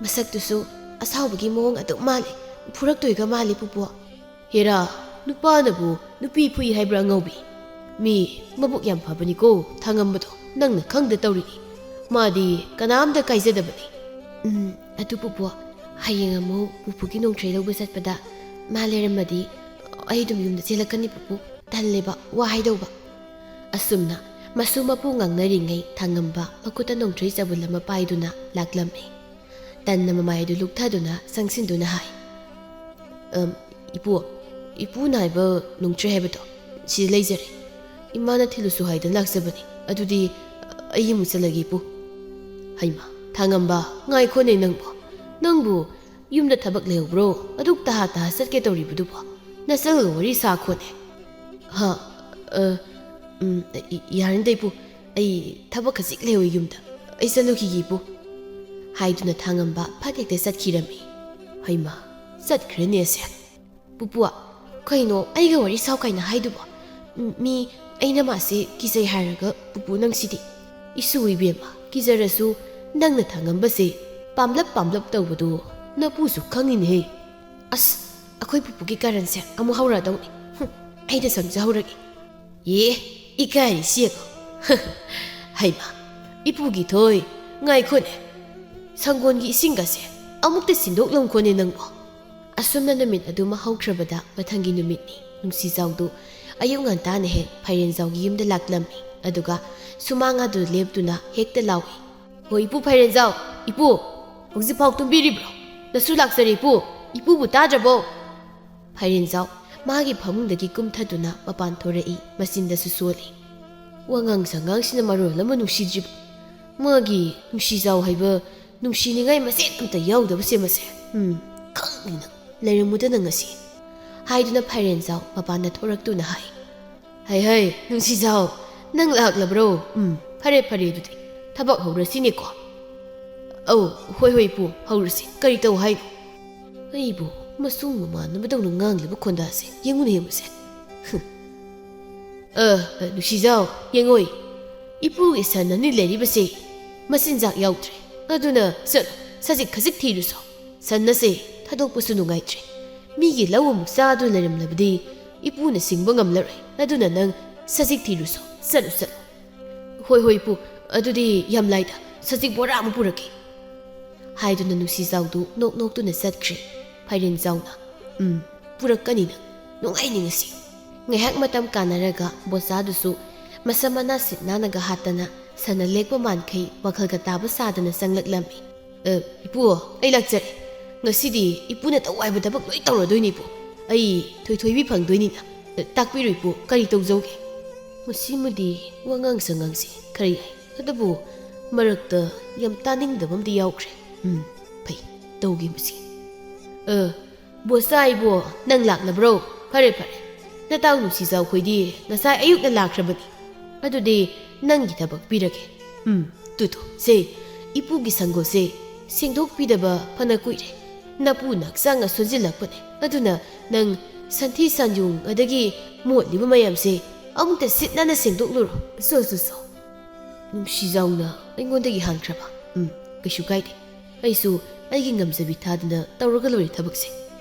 ꯃꯁꯛꯇꯨꯁꯨ ꯑꯁꯥꯎꯕꯒꯤ ꯃꯑꯣꯡ ꯑꯗꯨꯝ ꯃꯥꯜꯂꯦ꯫ ꯐꯨꯔꯛꯇꯣꯏꯒ ꯃꯥꯜꯂꯦ ꯄꯨꯄꯨ꯫ ꯍꯦꯔꯥ, ꯅꯨꯄꯥꯅꯕꯨ ꯅꯨꯄꯤ ꯐꯨꯏ ꯍꯥꯏꯕ꯭ꯔꯥ ꯑꯉꯥꯎꯕꯤ? ꯃꯤ ꯃꯕꯨꯛ ꯌꯥꯝ ꯐꯕꯅꯤꯀꯣ ꯊꯥꯉꯝꯕꯗꯣ, ꯅꯪꯅ ꯈꯪꯗ ꯇꯧꯔꯤꯅꯤ꯫ ꯃꯥꯗꯤ ꯀꯅꯥꯝꯇ ꯀꯥꯏꯖꯗꯕꯅꯤ꯫ ꯎꯝ, ꯑꯗꯨ ꯄꯨꯄꯨ, ꯍꯌꯦꯡ ꯑꯃꯨꯛ ꯄꯨꯄꯨꯒꯤ ꯅꯣꯡꯊ꯭ꯔꯩ ꯂꯧꯕ ꯆꯠꯄꯗ ꯃꯥ ꯂꯩꯔꯝꯃꯗꯤ ꯑꯩ ꯑꯗꯨꯝ ꯌꯨꯝꯗ ꯆꯦꯜꯂꯛꯀꯅꯤ ꯄꯨꯄꯨ꯫ ꯇꯜꯂꯦꯕ ꯋꯥ ꯍꯥꯏꯗꯧꯕ꯫ ꯑꯁꯨꯝꯅ ꯃꯁꯨ ꯃꯄꯨ ꯉꯥꯡꯅꯔꯤꯉꯩ ꯊꯥꯉꯝꯕ ꯃꯈꯨꯠꯇ ꯅꯣꯡꯊ꯭ꯔꯩ ꯆꯕꯨꯜ ꯑꯃ ꯄꯥꯏꯗꯨꯅ ꯂꯥꯛꯂꯝꯃꯤ꯫ ꯇꯟꯅ ꯃꯃꯥꯏ ꯑꯗꯨ ꯂꯨꯛꯊꯗꯨꯅ ꯆꯪꯁꯤꯟꯗꯨꯅ ꯍꯥꯏ, "ꯑꯝ, ꯏꯄꯨ, ꯏꯄꯨꯅ ꯍꯥꯏꯕ ꯅꯣꯡꯊ꯭ꯔꯩ ꯍꯥꯏꯕꯗꯣ ꯁꯤꯗ ꯂꯩꯖꯔꯦ꯫ ꯏꯃꯥꯅ ꯊꯤꯜꯂꯨꯁꯨ ꯍꯥꯏꯗꯅ ꯂꯥꯛꯆꯕꯅꯤ꯫ ꯑꯗꯨꯗꯤ ꯑꯩ ꯑꯃꯨꯛ ꯆꯠꯂꯒꯦ ꯏꯄꯨ꯫" ꯍꯩꯃꯥ, ꯊꯥꯉꯝꯕ, ꯉꯥꯏꯈꯣꯅꯦ ꯅꯪꯕꯨ꯫ ꯅꯪꯕꯨ ꯌꯨꯝꯗ ꯊꯕꯛ ꯂꯩꯍꯧꯕ꯭ꯔꯣ? ꯑꯗꯨꯛ ꯇꯍꯥ ꯇꯍꯥ ꯆꯠꯀꯦ ꯇꯧꯔꯤꯕꯗꯨꯕꯣ? ꯅꯆꯜꯒ ꯋꯥꯔꯤ ꯁꯥꯈꯣꯅꯦ꯫ ꯍꯥ? ꯑ, ꯎꯝ, ꯏ-, ꯌꯥꯔꯅꯤꯗ ꯏꯄꯨ꯫ ꯑꯩ ꯊꯕꯛ ꯈꯖꯤꯛ ꯂꯩꯍꯧꯏ ꯌꯨꯝꯗ꯫ ꯑꯩ ꯆꯠꯂꯨꯈꯤꯒꯦ ꯏꯄꯨ꯫ ꯍꯥꯏꯗꯨꯅ ꯊꯥꯉꯝꯕ ꯐꯠ ꯍꯦꯛꯇ ꯆꯠꯈꯤꯔꯝꯃꯤ꯫ ꯍꯩꯃꯥ, ꯆꯠꯈ꯭ꯔꯦꯅꯦ ꯑꯁꯦ꯫ ꯄꯨꯄꯨ, ꯀꯩꯅꯣ ꯑꯩꯒ ꯋꯥꯔꯤ ꯁꯥꯎ ꯀꯥꯏꯅ ꯍꯥꯏꯗꯨꯕꯣ? ꯎꯝ, ꯃꯤ ꯑꯩꯅ ꯃꯥꯁꯦ ꯀꯤꯖꯩ ꯍꯥꯏꯔꯒ ꯄꯨꯄꯨ ꯅꯪꯁꯤꯗꯤ꯫ ꯏꯁꯨ ꯏꯕꯦꯝꯃ, ꯀꯤꯖꯔꯁꯨ ꯅꯪꯅ ꯊꯥꯉꯝꯕꯁꯦ ꯄꯥꯝꯂꯞ ꯄꯥꯝꯂꯞ ꯇꯧꯕꯗꯣ ꯅꯄꯨꯁꯨ ꯈꯪꯉꯤꯅꯦꯍꯦ꯫ ꯑꯁ, ꯑꯩꯈꯣꯏ ꯄꯨꯄꯨꯒꯤ ꯀꯔꯟꯁꯦ ꯑꯃꯨꯛ ꯍꯧꯔꯛꯑꯗꯧꯅꯤ꯫ ꯍꯨꯝ, ꯑꯩꯗ ꯁꯪꯖꯍꯧꯔꯒꯦ꯫ ꯑꯦ, ꯏꯀꯥꯏꯔꯤ ꯁꯤ ꯌꯦꯡꯉꯣ꯫ ꯍꯩꯃꯥ, ꯏꯄꯨꯒꯤ ꯊꯣꯏ, ꯉꯥꯏꯈꯣꯅꯦ꯫ ꯁꯪꯒꯣꯜꯒꯤ ꯏꯁꯤꯡꯒꯁꯦ ꯑꯃꯨꯛꯇ ꯁꯤꯟꯗꯣꯛꯂꯝꯈꯣꯅꯦ ꯅꯪꯕꯣ꯫ ꯑꯁꯨꯝꯅ ꯅꯨꯃꯤꯠ ꯑꯗꯨꯃ ꯍꯧꯈ꯭ꯔꯕꯗ ꯃꯊꯪꯒꯤ ꯅꯨꯃꯤꯠꯅꯤ꯫ ꯅꯨꯡꯁꯤꯖꯥꯎꯗꯨ ꯑꯌꯨꯛ ꯉꯟꯇꯥꯅ ꯍꯦꯛ ꯐꯥꯏꯔꯦꯟꯖꯥꯎꯒꯤ ꯌꯨꯝꯗ ꯂꯥꯛꯂꯝꯃꯤ꯫ ꯑꯗꯨꯒ ꯁꯨꯃꯥꯡ ꯑꯗꯨ ꯂꯦꯞꯇꯨꯅ ꯍꯦꯛꯇ ꯂꯥꯎꯏ, "ꯍꯣ ꯏꯄꯨ ꯐꯥꯏꯔꯦꯟꯖꯥꯎ, ꯏꯄꯨ, ꯍꯧꯖꯤꯛꯐꯥꯎ ꯇꯨꯝꯕꯤꯔꯤꯕ꯭ꯔꯣ? ꯅꯁꯨ ꯂꯥꯛꯆꯔꯦ ꯏꯄꯨ, ꯏꯄꯨꯕꯨ ꯇꯥꯗ꯭ꯔꯕꯣ?" ꯐꯥꯏꯔꯦꯟꯖꯥꯎ ꯃꯥꯒꯤ ꯐꯃꯨꯡꯗꯒꯤ ꯀꯨꯝꯊꯗꯨꯅ ꯃꯄꯥꯟ ꯊꯣꯔꯛꯏ, ꯃꯆꯤꯟꯗꯁꯨ ꯁꯣꯜꯂꯤ꯫ ꯋꯥꯉꯥꯡ ꯁꯉꯥꯡꯁꯤꯅ ꯃꯔꯣꯜ ꯑꯃ ꯅꯨꯡꯁꯤꯗ꯭ꯔꯤꯕ꯫ ꯃꯥꯒꯤ ꯅꯨꯡꯁꯤꯖꯥꯎ ꯍꯥꯏꯕ ꯅꯨꯡꯁꯤꯅꯤꯡꯉꯥꯏ ꯃꯆꯦꯠ ꯑꯝꯇ ꯌꯥꯎꯗꯕꯁꯦ ꯃꯁꯦ꯫ ꯎꯝ, ꯈꯪꯅꯤ ꯅꯪ, ꯂꯩꯔꯝꯃꯨꯗ ꯅꯪ ꯉꯁꯤ꯫ ꯍꯥꯏꯗꯨꯅ ꯐꯥꯏꯔꯦꯟꯖꯥꯎ ꯃꯄꯥꯟꯗ ꯊꯣꯔꯛꯇꯨꯅ ꯍꯥꯏ꯫ "ꯍꯩ ꯍꯩ, ꯅꯨꯡꯁꯤꯖꯥꯎ, ꯅꯪ ꯂꯥꯛꯂꯕ꯭ꯔꯣ? ꯎꯝ, ꯐꯔꯦ ꯐꯔꯦ, ꯑꯗꯨꯗꯤ ꯊꯕꯛ ꯍꯧꯔꯁꯤꯅꯦꯀꯣ?" "ꯑꯧ, ꯍꯣꯏ ꯍꯣꯏ ꯏꯄꯨ, ꯍꯧꯔꯁꯤ꯫ ꯀꯔꯤ ꯇꯧ ꯍꯥꯏꯅꯣ?" ꯑꯩꯕꯨ ꯃꯁꯨꯡ ꯃꯃꯥꯟꯅꯕꯗꯧꯅ ꯉꯥꯡꯂꯤꯕ ꯈꯣꯟꯗꯥꯁꯦ ꯌꯦꯡꯉꯨꯅꯦ, ꯌꯦꯡꯉꯨꯁꯦ꯫ ꯍꯨꯝ꯫ "ꯑ, ꯑ, ꯅꯨꯡꯁꯤꯖꯥꯎ, ꯌꯦꯡꯉꯣꯏ꯫ ꯏꯄꯨꯒꯤ ꯁꯟ ꯑꯅꯤ ꯂꯩꯔꯤꯕꯁꯦ ꯃꯆꯤꯟꯖꯥꯛ ꯌꯥꯎꯗ꯭ꯔꯦ꯫ ꯑꯗꯨꯅ ꯆꯠꯂꯣ, ꯁꯖꯤꯛ ꯈꯖꯤꯛ ꯊꯤꯔꯨꯁꯣ꯫ ꯁꯟ ꯑꯁꯦ ꯊꯥꯗꯣꯛꯄꯁꯨ ꯅꯨꯡꯉꯥꯏꯇ꯭ꯔꯦ꯫ ꯃꯤꯒꯤ ꯂꯧ ꯑꯃꯨꯛ ꯆꯥꯗꯨꯅ ꯂꯩꯔꯝꯂꯕꯗꯤ ꯏꯄꯨꯅ ꯁꯤꯡꯕ ꯉꯝꯂꯔꯣꯏ꯫ ꯑꯗꯨꯅ ꯅꯪ ꯁꯖꯤꯛ ꯊꯤꯔꯨꯁꯣ꯫ ꯆꯠꯂꯨ, ꯆꯠꯂꯨ꯫" "ꯍꯣꯏ, ꯍꯣꯏ, ꯏꯄꯨ꯫ ꯑꯗꯨꯗꯤ ꯌꯥꯝ ꯂꯥꯏꯗ, ꯁꯖꯤꯛ ꯕꯣꯔꯥ ꯑꯃ ꯄꯨꯔꯛꯀꯦ꯫" ꯍꯥꯏꯗꯨꯅ ꯅꯨꯡꯁꯤꯖꯥꯎꯗꯨ ꯅꯣꯛ ꯅꯣꯛꯇꯨꯅ ꯆꯠꯈ꯭ꯔꯦ꯫ ꯐꯥꯏꯔꯦꯟꯖꯥꯎꯅ, "ꯎꯝ, ꯄꯨꯔꯛꯀꯅꯤ ꯅꯪ꯫ ꯅꯨꯡꯉꯥꯏꯅꯤ ꯉꯁꯤ꯫" ꯉꯥꯏꯍꯥꯛ ꯃꯇꯝ ꯀꯥꯟꯅꯔꯒ ꯕꯣꯁꯥꯗꯨꯁꯨ ꯃꯁꯝ ꯃꯅꯥ ꯁꯤꯠ ꯅꯥꯟꯅꯒ ꯍꯥꯠꯇꯅ ꯁꯅ ꯂꯦꯛꯄ ꯃꯥꯟꯈꯩ ꯋꯥꯈꯜꯒ ꯇꯥꯕ ꯁꯥꯗꯅ ꯆꯪꯂꯛꯂꯝꯃꯤ꯫ "ꯑ, ꯏꯄꯨ, ꯑꯩ ꯂꯥꯛꯆꯔꯦ꯫ ꯉꯁꯤꯗꯤ ꯏꯄꯨꯅ ꯇꯧ ꯍꯥꯏꯕ ꯊꯕꯛ ꯂꯣꯏ ꯇꯧꯔꯗꯣꯏꯅꯤ, ꯏꯄꯨ꯫ ꯑꯩ ꯊꯣꯏꯊꯣꯏꯕꯤ ꯐꯪꯗꯣꯏꯅꯤꯅ꯫ ꯑ, ꯇꯥꯛꯄꯤꯔꯣ, ꯏꯄꯨ, ꯀꯔꯤ ꯇꯧꯖꯧꯒꯦ?" ꯃꯁꯤꯃꯗꯤ ꯋꯥꯉꯥꯡ ꯁꯉꯥꯡꯁꯦ ꯈꯔ ꯌꯥꯏ, ꯑꯗꯨꯕꯨ ꯃꯔꯛꯇ ꯌꯥꯝ ꯇꯥꯅꯤꯡꯗꯕ ꯑꯃꯗꯤ ꯌꯥꯎꯈ꯭ꯔꯦ꯫ ꯎꯝ, ꯐꯩ, ꯇꯧꯒꯦ ꯃꯁꯤ꯫ "ꯑ, ꯕꯣꯁꯥ ꯏꯕꯣ, ꯅꯪ ꯂꯥꯛꯂꯕ꯭ꯔꯣ? ꯐꯔꯦ, ꯐꯔꯦ꯫ ꯅꯇꯥꯎ ꯅꯨꯡꯁꯤꯖꯥꯎ ꯈꯣꯏꯗꯤ ꯉꯁꯥꯏ ꯑꯌꯨꯛꯅ ꯂꯥꯛꯈ꯭ꯔꯕꯅꯤ꯫ ꯑꯗꯨꯗꯤ ꯅꯪꯒꯤ ꯊꯕꯛ ꯄꯤꯔꯒꯦ꯫ ꯎꯝ, ꯇꯨ, ꯇꯨ, ꯁꯦ, ꯏꯄꯨꯒꯤ ꯁꯪꯒꯣꯜꯁꯦ ꯁꯦꯡꯗꯣꯛꯄꯤꯗꯕ ꯐꯅ ꯀꯨꯏꯔꯦ꯫ ꯅꯄꯨꯅ ꯍꯛꯆꯥꯡꯒ ꯁꯣꯟꯖꯤꯜꯂꯛꯄꯅꯦ꯫ ꯑꯗꯨꯅ ꯅꯪ ꯁꯟꯊꯤ ꯁꯟꯌꯨꯡ ꯑꯗꯒꯤ ꯃꯣꯠꯂꯤꯕ ꯃꯌꯥꯝꯁꯦ ꯑꯃꯨꯛꯇ ꯁꯤꯠ ꯅꯥꯟꯅ ꯁꯦꯡꯗꯣꯛꯂꯨꯔꯣ꯫ ꯁꯣ, ꯁꯣ, ꯁꯣ꯫" ꯅꯨꯡꯁꯤꯖꯥꯎꯅ ꯑꯩꯉꯣꯟꯗꯒꯤ ꯍꯥꯟꯈ꯭ꯔꯕ꯫ ꯎꯝ, ꯀꯩꯁꯨ ꯀꯥꯏꯗꯦ꯫ ꯑꯩꯁꯨ ꯑꯩꯒꯤ ꯉꯝꯖꯕꯤ ꯊꯥꯗꯅ ꯇꯧꯔꯒ ꯂꯣꯏꯔꯦ ꯊꯕꯛꯁꯦ꯫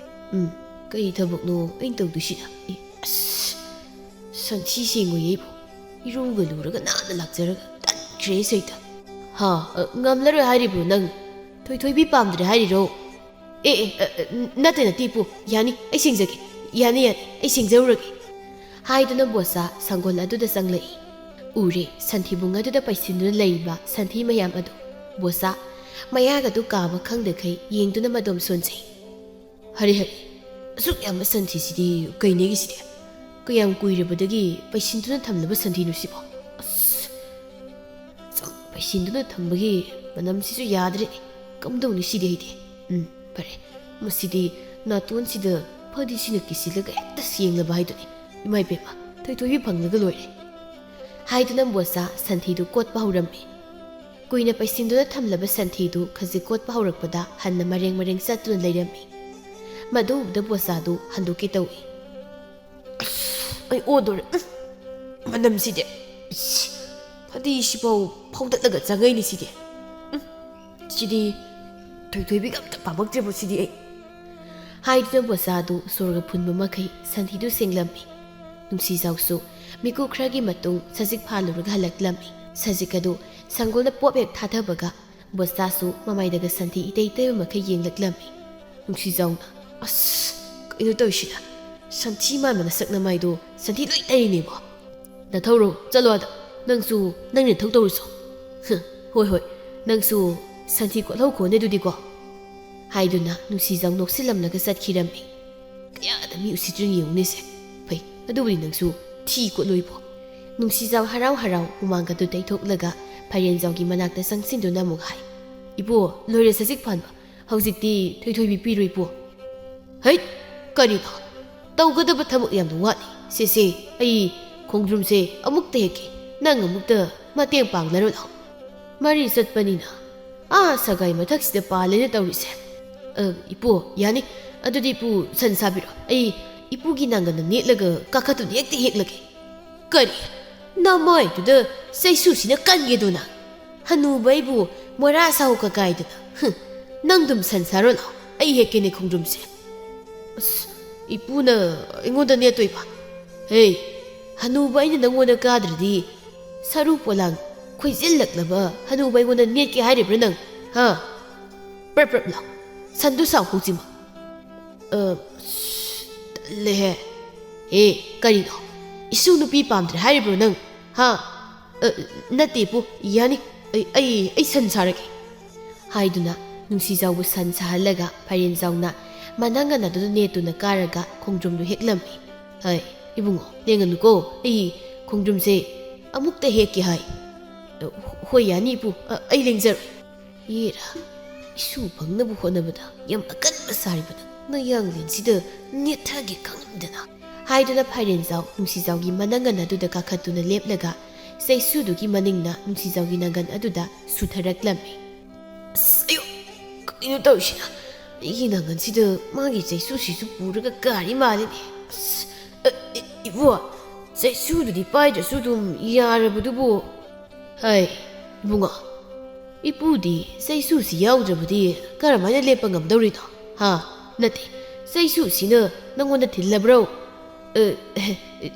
ꯎꯝ, ꯀꯩ ꯊꯕꯛꯅꯣ ꯑꯩꯅ ꯇꯧꯗꯣꯏꯁꯤꯅ? ꯑꯦ, ꯑꯁ, ꯁꯟꯊꯤ ꯁꯦꯡꯉꯣꯏꯌꯦ ꯑꯩꯕꯨ꯫ ꯏꯔꯨꯒ ꯂꯨꯔꯒ ꯅꯥꯟꯅ ꯂꯥꯛꯆꯔꯒ ꯇꯟꯈ꯭ꯔꯦ ꯁꯩꯇ꯫ "ꯍꯥ, ꯑ, ꯉꯝꯂꯔꯣꯏ ꯍꯥꯏꯔꯤꯕ꯭ꯔꯣ ꯅꯪ? ꯊꯣꯏꯊꯣꯏꯕꯤ ꯄꯥꯝꯗ꯭ꯔꯦ ꯍꯥꯏꯔꯤꯔꯣ?" "ꯑꯦ, ꯑꯦ, ꯑ, ꯑ, ꯅꯠꯇꯦ, ꯅꯠꯇꯦ, ꯏꯄꯨ꯫ ꯌꯥꯅꯤ, ꯑꯩ ꯁꯦꯡꯖꯒꯦ꯫ ꯌꯥꯅꯤ, ꯌꯥꯅꯤ, ꯑꯩ ꯁꯦꯡꯖꯔꯨꯔꯒꯦ꯫" ꯍꯥꯏꯗꯨꯅ ꯕꯣꯁꯥ ꯁꯪꯒꯣꯜ ꯑꯗꯨꯗ ꯆꯪꯂꯛꯏ꯫ ꯎꯔꯦ, ꯁꯟꯊꯤꯕꯨꯡ ꯑꯗꯨꯗ ꯄꯩꯁꯤꯟꯗꯨꯅ ꯂꯩꯔꯤꯕ ꯁꯟꯊꯤ ꯃꯌꯥꯝ ꯑꯗꯨ꯫ ꯕꯣꯁꯥ, ꯃꯌꯥꯒꯗꯨ ꯀꯥꯕ ꯈꯪꯗꯈꯩ ꯌꯦꯡꯗꯨꯅ ꯃꯗꯣꯝ ꯁꯣꯟꯖꯩ꯫ "ꯍꯔꯦ, ꯍꯔꯦ, ꯑꯁꯨꯛ ꯌꯥꯝꯕ ꯁꯟꯊꯤꯁꯤꯗꯤ ꯀꯩꯅꯦꯒꯤ ꯁꯤꯗꯤ? ꯀꯌꯥꯝ ꯀꯨꯏꯔꯕꯗꯒꯤ ꯄꯩꯁꯤꯟꯗꯨꯅ ꯊꯝꯂꯕ ꯁꯟꯊꯤꯅꯣ ꯁꯤꯕꯣ? ꯑꯁ, ꯁꯨꯝ ꯄꯩꯁꯤꯟꯗꯨꯅ ꯊꯝꯕꯒꯤ ꯃꯅꯝꯁꯤꯁꯨ ꯌꯥꯗ꯭ꯔꯦ꯫ ꯀꯝꯗꯧꯅꯤ ꯁꯤꯗꯤ ꯑꯩꯗꯤ? ꯎꯝ, ꯐꯔꯦ꯫ ꯃꯁꯤꯗꯤ ꯅꯥꯇꯣꯟꯁꯤꯗ ꯐꯗꯤꯁꯤꯅ ꯀꯤꯁꯤꯜꯂꯒ ꯍꯦꯛꯇ ꯁꯦꯡꯂꯕ ꯍꯥꯏꯗꯨꯅꯤ꯫ ꯏꯃꯥ ꯏꯕꯦꯝꯃ, ꯊꯣꯏꯊꯣꯏꯕꯤ ꯐꯪꯂꯒ ꯂꯣꯏꯔꯦ꯫ ꯍꯥꯏꯗꯨꯅ ꯕꯣꯁꯥ ꯁꯟꯊꯤꯗꯨ ꯀꯣꯠꯄ ꯍꯧꯔꯝꯃꯤ꯫ ꯀꯨꯏꯅ ꯄꯩꯁꯤꯟꯗꯨꯅ ꯊꯝꯂꯕ ꯁꯟꯊꯤꯗꯨ ꯈꯖꯤꯛ ꯀꯣꯠꯄ ꯍꯧꯔꯛꯄꯗ ꯍꯟꯅ ꯃꯔꯦꯡ ꯃꯔꯦꯡ ꯆꯠꯇꯨꯅ ꯂꯩꯔꯝꯃꯤ꯫ ꯃꯗꯨ ꯎꯕꯗ ꯕꯣꯁꯥꯗꯨ ꯍꯟꯗꯣꯛꯀꯦ ꯇꯧꯏ꯫ ꯑꯁ, ꯑꯩ ꯑꯣꯗꯣꯔꯦ꯫ ꯎꯝ, ꯃꯅꯝꯁꯤꯗꯤ꯫ ꯏꯁ, ꯐꯗꯤꯁꯤꯐꯥꯎ ꯐꯥꯎꯗꯠꯂꯒ ꯆꯪꯉꯛꯏꯅꯤ ꯁꯤꯗꯤ꯫ ꯎꯝ, ꯁꯤꯗꯤ ꯊꯣꯏꯊꯣꯏꯕꯤꯒ ꯑꯝꯇ ꯄꯥꯝꯃꯛꯇ꯭ꯔꯦꯕꯣ ꯁꯤꯗꯤ ꯑꯩ꯫ ꯍꯥꯏꯗꯨꯅ ꯕꯣꯁꯥꯗꯨ ꯁꯣꯔꯒ ꯐꯨꯟꯕ ꯃꯈꯩ ꯁꯟꯊꯤꯗꯨ ꯁꯦꯡꯂꯝꯃꯤ꯫ ꯅꯨꯡꯁꯤꯖꯥꯎꯁꯨ ꯃꯤꯀꯨꯞ ꯈꯔꯒꯤ ꯃꯇꯨꯡ ꯁꯖꯤꯛ ꯐꯥꯜꯂꯨꯔꯒ ꯍꯜꯂꯛꯂꯝꯃꯤ꯫ ꯁꯖꯤꯛ ꯑꯗꯨ ꯁꯪꯒꯣꯜꯅ ꯄꯣꯞ ꯍꯦꯛ ꯊꯥꯊꯕꯒ ꯕꯣꯁꯥꯁꯨ ꯃꯃꯥꯏꯗꯒ ꯁꯟꯊꯤ ꯏꯇꯩ ꯇꯩꯕ ꯃꯈꯩ ꯌꯦꯡꯂꯛꯂꯝꯃꯤ꯫ ꯅꯨꯡꯁꯤꯖꯥꯎꯅ, "ꯑꯁ, ꯀꯩꯅꯣ ꯇꯧꯔꯤꯁꯤꯅ? ꯁꯟꯊꯤ ꯃꯥꯟꯕ ꯅꯁꯛ ꯅꯃꯥꯏꯗꯣ ꯁꯟꯊꯤ ꯂꯣꯏ ꯇꯩꯔꯤꯅꯦꯕꯣ꯫ ꯅꯊꯧꯔꯣ, ꯆꯠꯂꯣ ꯑꯗ꯫ ꯅꯪꯁꯨ ꯅꯪ ꯅꯊꯧ ꯇꯧꯔꯨꯆꯣ꯫ ꯍ, ꯍꯣꯏ, ꯍꯣꯏ, ꯅꯪꯁꯨ ꯁꯟꯊꯤ ꯀꯣꯠꯍꯧꯈꯣꯅꯦ ꯑꯗꯨꯗꯤꯀꯣ"꯫ ꯍꯥꯏꯗꯨꯅ ꯅꯨꯡꯁꯤꯖꯥꯎ ꯅꯣꯛꯁꯤꯜꯂꯝꯂꯒ ꯆꯠꯈꯤꯔꯝꯃꯤ꯫ ꯀꯌꯥꯗ ꯃꯤ ꯎꯁꯤꯠꯇ꯭ꯔꯤꯅ ꯌꯦꯡꯉꯨꯅꯦꯁꯦ꯫ ꯐꯩ, ꯑꯗꯨꯕꯨꯗꯤ ꯅꯪꯁꯨ ꯊꯤ ꯀꯣꯠꯂꯣꯏꯕꯣ꯫ ꯅꯨꯡꯁꯤꯖꯥꯎ ꯍꯔꯥꯎ ꯍꯔꯥꯎ ꯍꯨꯃꯥꯡꯒꯗꯨ ꯇꯩꯊꯣꯛꯂꯒ ꯐꯥꯏꯔꯦꯟꯖꯥꯎꯒꯤ ꯃꯅꯥꯛꯇ ꯆꯪꯁꯤꯟꯗꯨꯅ ꯑꯃꯨꯛ ꯍꯥꯏ, "ꯏꯕꯣ, ꯂꯣꯏꯔꯦ ꯁꯖꯤꯛ ꯐꯥꯟꯕ꯫ ꯍꯧꯖꯤꯛꯇꯤ ꯊꯣꯏꯊꯣꯏꯕꯤ ꯄꯤꯔꯣꯏ ꯏꯕꯣ"꯫ "ꯍꯩꯠ! ꯀꯔꯤꯅꯣ? ꯇꯧꯒꯗꯕ ꯊꯕꯛ ꯌꯥꯝꯅ ꯋꯥꯠꯂꯤ꯫ ꯁꯦ, ꯁꯦ, ꯑꯩ ꯈꯣꯡꯗ꯭ꯔꯨꯝꯁꯦ ꯑꯃꯨꯛꯇ ꯍꯦꯛꯀꯦ꯫ ꯅꯪ ꯑꯃꯨꯛꯇ ꯃꯇꯦꯡ ꯄꯥꯡꯅꯔꯣ ꯂꯥꯎ꯫ ꯃꯔꯤ ꯆꯠꯄꯅꯤꯅ ꯑꯥ ꯁꯒꯥꯏ ꯃꯊꯛꯁꯤꯗ ꯄꯥꯜꯂꯦꯅ ꯇꯧꯔꯤꯁꯦ꯫ ꯑ, ꯏꯄꯨ, ꯌꯥꯅꯤ꯫ ꯑꯗꯨꯗꯤ ꯏꯄꯨ ꯁꯟ ꯁꯥꯕꯤꯔꯣ꯫ ꯑꯩ ꯏꯄꯨꯒꯤ ꯅꯥꯡꯒꯟꯗ ꯅꯦꯠꯂꯒ ꯀꯥꯈꯠꯇꯨꯅ ꯍꯦꯛꯇ ꯍꯦꯛꯂꯒꯦ"꯫ "ꯀꯔꯤ? ꯅꯃꯥꯏꯗꯨꯗ ꯆꯩꯁꯨꯁꯤꯅ ꯀꯟꯒꯦꯗꯨꯅ? ꯍꯅꯨꯕ ꯑꯩꯕꯨ ꯃꯣꯔꯥ ꯁꯥꯍꯨ ꯀꯀꯥꯏꯗꯅ꯫ ꯍꯨꯝ, ꯅꯪ ꯑꯗꯨꯝ ꯁꯟ ꯁꯥꯔꯣ ꯂꯥꯎ꯫ ꯑꯩ ꯍꯦꯛꯀꯦꯅꯦ ꯈꯣꯡꯗ꯭ꯔꯨꯝꯁꯦ"꯫ "ꯑꯁ, ꯏꯄꯨꯅ ꯑꯩꯉꯣꯟꯗ ꯅꯦꯠꯇꯣꯏꯕ? ꯍꯦ, ꯍꯅꯨꯕ ꯑꯩꯅ ꯅꯪꯉꯣꯟꯗ ꯀꯥꯗ꯭ꯔꯗꯤ ꯁꯔꯨ ꯄꯣꯂꯥꯡ ꯈꯣꯏꯖꯤꯜꯂꯛꯂꯕ ꯍꯅꯨꯕ ꯑꯩꯉꯣꯟꯗ ꯅꯦꯠꯀꯦ ꯍꯥꯏꯔꯤꯕ꯭ꯔꯥ ꯅꯪ? ꯍꯥ? ꯄ꯭ꯔꯞ ꯄ꯭ꯔꯞ ꯂꯥꯎ꯫ ꯁꯟꯗꯨ ꯁꯥꯎ ꯍꯧꯖꯤꯛꯃꯛ"꯫ ꯑ, ꯑꯁ, ꯇꯜꯂꯦꯍꯦ꯫ ꯑꯦ, ꯀꯔꯤꯅꯣ? ꯏꯁꯨ ꯅꯨꯄꯤ ꯄꯥꯝꯗ꯭ꯔꯦ ꯍꯥꯏꯔꯤꯕ꯭ꯔꯣ ꯅꯪ? ꯍꯥ? ꯑ, ꯅꯠꯇꯦ ꯏꯄꯨ, ꯌꯥꯅꯤ꯫ ꯑꯩ, ꯑꯩ, ꯑꯩ ꯁꯟ ꯁꯥꯔꯒꯦ꯫ ꯍꯥꯏꯗꯨꯅ ꯅꯨꯡꯁꯤꯖꯥꯎꯕꯨ ꯁꯟ ꯁꯥꯍꯜꯂꯒ ꯐꯥꯏꯔꯦꯟꯖꯥꯎꯅ ꯃꯅꯥꯉꯟ ꯑꯗꯨꯗ ꯅꯦꯠꯇꯨꯅ ꯀꯥꯔꯒ ꯈꯣꯡꯗ꯭ꯔꯨꯝꯗꯨ ꯍꯦꯛꯂꯝꯃꯤ꯫ "ꯍꯩ, ꯏꯕꯨꯡꯉꯣ, ꯂꯦꯡꯒꯅꯨꯀꯣ, ꯑꯩ ꯈꯣꯡꯗ꯭ꯔꯨꯝꯁꯦ ꯑꯃꯨꯛꯇ ꯍꯦꯛꯀꯦ ꯍꯥꯏ꯫" "ꯑ, ꯍꯣꯏ, ꯌꯥꯅꯤ ꯏꯄꯨ, ꯑ, ꯑꯩ ꯂꯦꯡꯖꯔꯣꯏ꯫" "ꯑꯦꯔꯥ, ꯏꯁꯨ ꯐꯪꯅꯕ ꯍꯣꯠꯅꯕꯗ ꯌꯥꯝ ꯑꯀꯟꯕ ꯁꯥꯔꯤꯕ ꯅꯪ, ꯅꯌꯥꯡꯂꯦꯟꯁꯤꯗ ꯅꯦꯠꯊꯒꯦ ꯈꯪꯗꯅ!" ꯍꯥꯏꯗꯨꯅ ꯐꯥꯏꯔꯦꯟꯖꯥꯎ ꯅꯨꯡꯁꯤꯖꯥꯎꯒꯤ ꯃꯅꯥꯉꯟ ꯑꯗꯨꯗ ꯀꯥꯈꯠꯇꯨꯅ ꯂꯦꯞꯂꯒ ꯆꯩꯁꯨꯗꯨꯒꯤ ꯃꯅꯤꯡꯅ ꯅꯨꯡꯁꯤꯖꯥꯎꯒꯤ ꯅꯥꯉꯟ ꯑꯗꯨꯗ ꯁꯨꯊꯔꯛꯂꯝꯃꯤ꯫ "ꯑꯁ, ꯑꯌꯣ! ꯀꯩꯅꯣ ꯇꯧꯔꯤꯁꯤꯅ? ꯑꯩꯒꯤ ꯅꯥꯉꯟꯁꯤꯗ ꯃꯥꯒꯤ ꯆꯩꯁꯨꯁꯤꯁꯨ ꯄꯨꯔꯒ ꯀꯥꯔꯤ ꯃꯥꯜꯂꯤꯅꯦ꯫ ꯑꯁ, ꯑ, ꯏ-, ꯏꯕꯣ, ꯆꯩꯁꯨꯗꯨꯗꯤ ꯄꯥꯏꯗ꯭ꯔꯁꯨ ꯑꯗꯨꯝ ꯌꯥꯔꯕꯗꯨꯕꯨ꯫" "ꯍꯥꯏ, ꯏꯕꯨꯡꯉꯣ, ꯏꯄꯨꯗꯤ ꯆꯩꯁꯨꯁꯤ ꯌꯥꯎꯗ꯭ꯔꯕꯗꯤ ꯀꯔꯝꯍꯥꯏꯅ ꯂꯦꯞꯄ ꯉꯝꯗꯧꯔꯤꯅꯣ? ꯍꯥ? ꯅꯠꯇꯦ, ꯆꯩꯁꯨꯁꯤꯅ ꯅꯪꯉꯣꯟꯗ ꯊꯤꯜꯂꯕ꯭ꯔꯣ?" "ꯑ,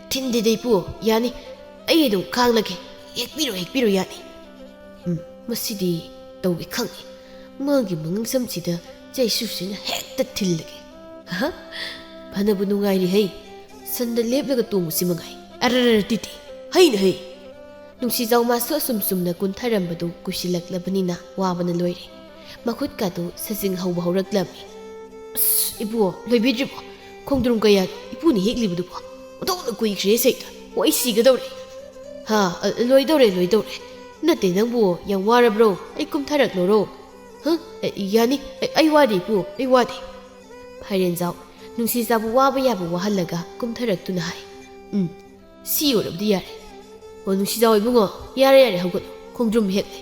ꯊꯤꯟꯗꯦꯗ ꯏꯄꯨ, ꯌꯥꯅꯤ꯫ ꯑꯩ ꯑꯗꯨꯝ ꯈꯥꯡꯂꯒꯦ꯫ ꯍꯦꯛꯄꯤꯔꯣ, ꯍꯦꯛꯄꯤꯔꯣ, ꯌꯥꯅꯤ꯫" ꯎꯝ, ꯃꯁꯤꯗꯤ ꯇꯧꯒꯦ ꯈꯪꯉꯤ꯫ ꯃꯥꯒꯤ ꯃꯉꯛꯁꯝꯁꯤꯗ ꯆꯩꯁꯨꯁꯤꯅ ꯍꯦꯛꯇ ꯊꯤꯜꯂꯒꯦ꯫ ꯑꯍ, ꯐꯅꯕꯨ ꯅꯨꯡꯉꯥꯏꯔꯤ ꯍꯩ꯫ ꯁꯟꯗ ꯂꯦꯞꯂꯒ ꯇꯣꯡꯕꯁꯤ ꯃꯉꯥꯏ꯫ ꯑꯔꯔꯔ ꯇꯤꯇꯤ, ꯍꯩꯅ ꯍꯩ꯫ ꯅꯨꯡꯁꯤꯖꯥꯎ ꯃꯥꯁꯨ ꯑꯁꯨꯝ ꯁꯨꯝꯅ ꯀꯨꯟꯊꯔꯝꯕꯗꯨ ꯀꯨꯏꯁꯤꯜꯂꯛꯂꯕꯅꯤꯅ ꯋꯥꯕꯅ ꯂꯣꯏꯔꯦ꯫ ꯃꯈꯨꯠꯀꯥꯗꯨ ꯁꯖꯤꯡ ꯍꯧꯕ ꯍꯧꯔꯛꯂꯝꯃꯤ꯫ "ꯑꯁ, ꯏꯕꯨ, ꯂꯣꯏꯕꯤꯗ꯭ꯔꯤꯕꯣ? ꯈꯣꯡꯗ꯭ꯔꯨꯝ ꯀꯌꯥ ꯏꯄꯨꯅ ꯍꯦꯛꯂꯤꯕꯗꯨꯕꯣ? ꯑꯣꯟꯊꯣꯛꯅ ꯀꯨꯏꯈ꯭ꯔꯦ ꯁꯩꯇ꯫ ꯑꯣ, ꯑꯩ ꯁꯤꯒꯗꯧꯔꯦ꯫ ꯍꯥ, ꯑ, ꯂꯣꯏꯗꯧꯔꯦ, ꯂꯣꯏꯗꯧꯔꯦ꯫ ꯅꯠꯇꯦ, ꯅꯪꯕꯨ ꯌꯥꯝ ꯋꯥꯔꯕ꯭ꯔꯣ? ꯑꯩ ꯀꯨꯝꯊꯔꯛꯂꯣꯔꯣ? ꯍ? ꯑ, ꯌꯥꯅꯤ, ꯑ, ꯑꯩ ꯋꯥꯗꯦ, ꯏꯄꯨ, ꯑꯩ ꯋꯥꯗꯦ꯫" ꯐꯥꯏꯔꯦꯟꯖꯥꯎ ꯅꯨꯡꯁꯤꯖꯥꯎꯕꯨ ꯋꯥꯕ ꯌꯥꯕ ꯋꯥꯍꯜꯂꯒ ꯀꯨꯝꯊꯔꯛꯇꯨꯅ ꯍꯥꯏ꯫ "ꯎꯝ, ꯁꯤ ꯑꯣꯏꯔꯕꯗꯤ ꯌꯥꯔꯦ꯫ ꯑꯣ, ꯅꯨꯡꯁꯤꯖꯥꯎ ꯏꯕꯨꯡꯉꯣ, ꯌꯥꯔꯦ, ꯌꯥꯔꯦ, ꯍꯧꯒꯠꯂꯣ, ꯈꯣꯡꯗ꯭ꯔꯨꯝ ꯍꯦꯛꯂꯦ꯫"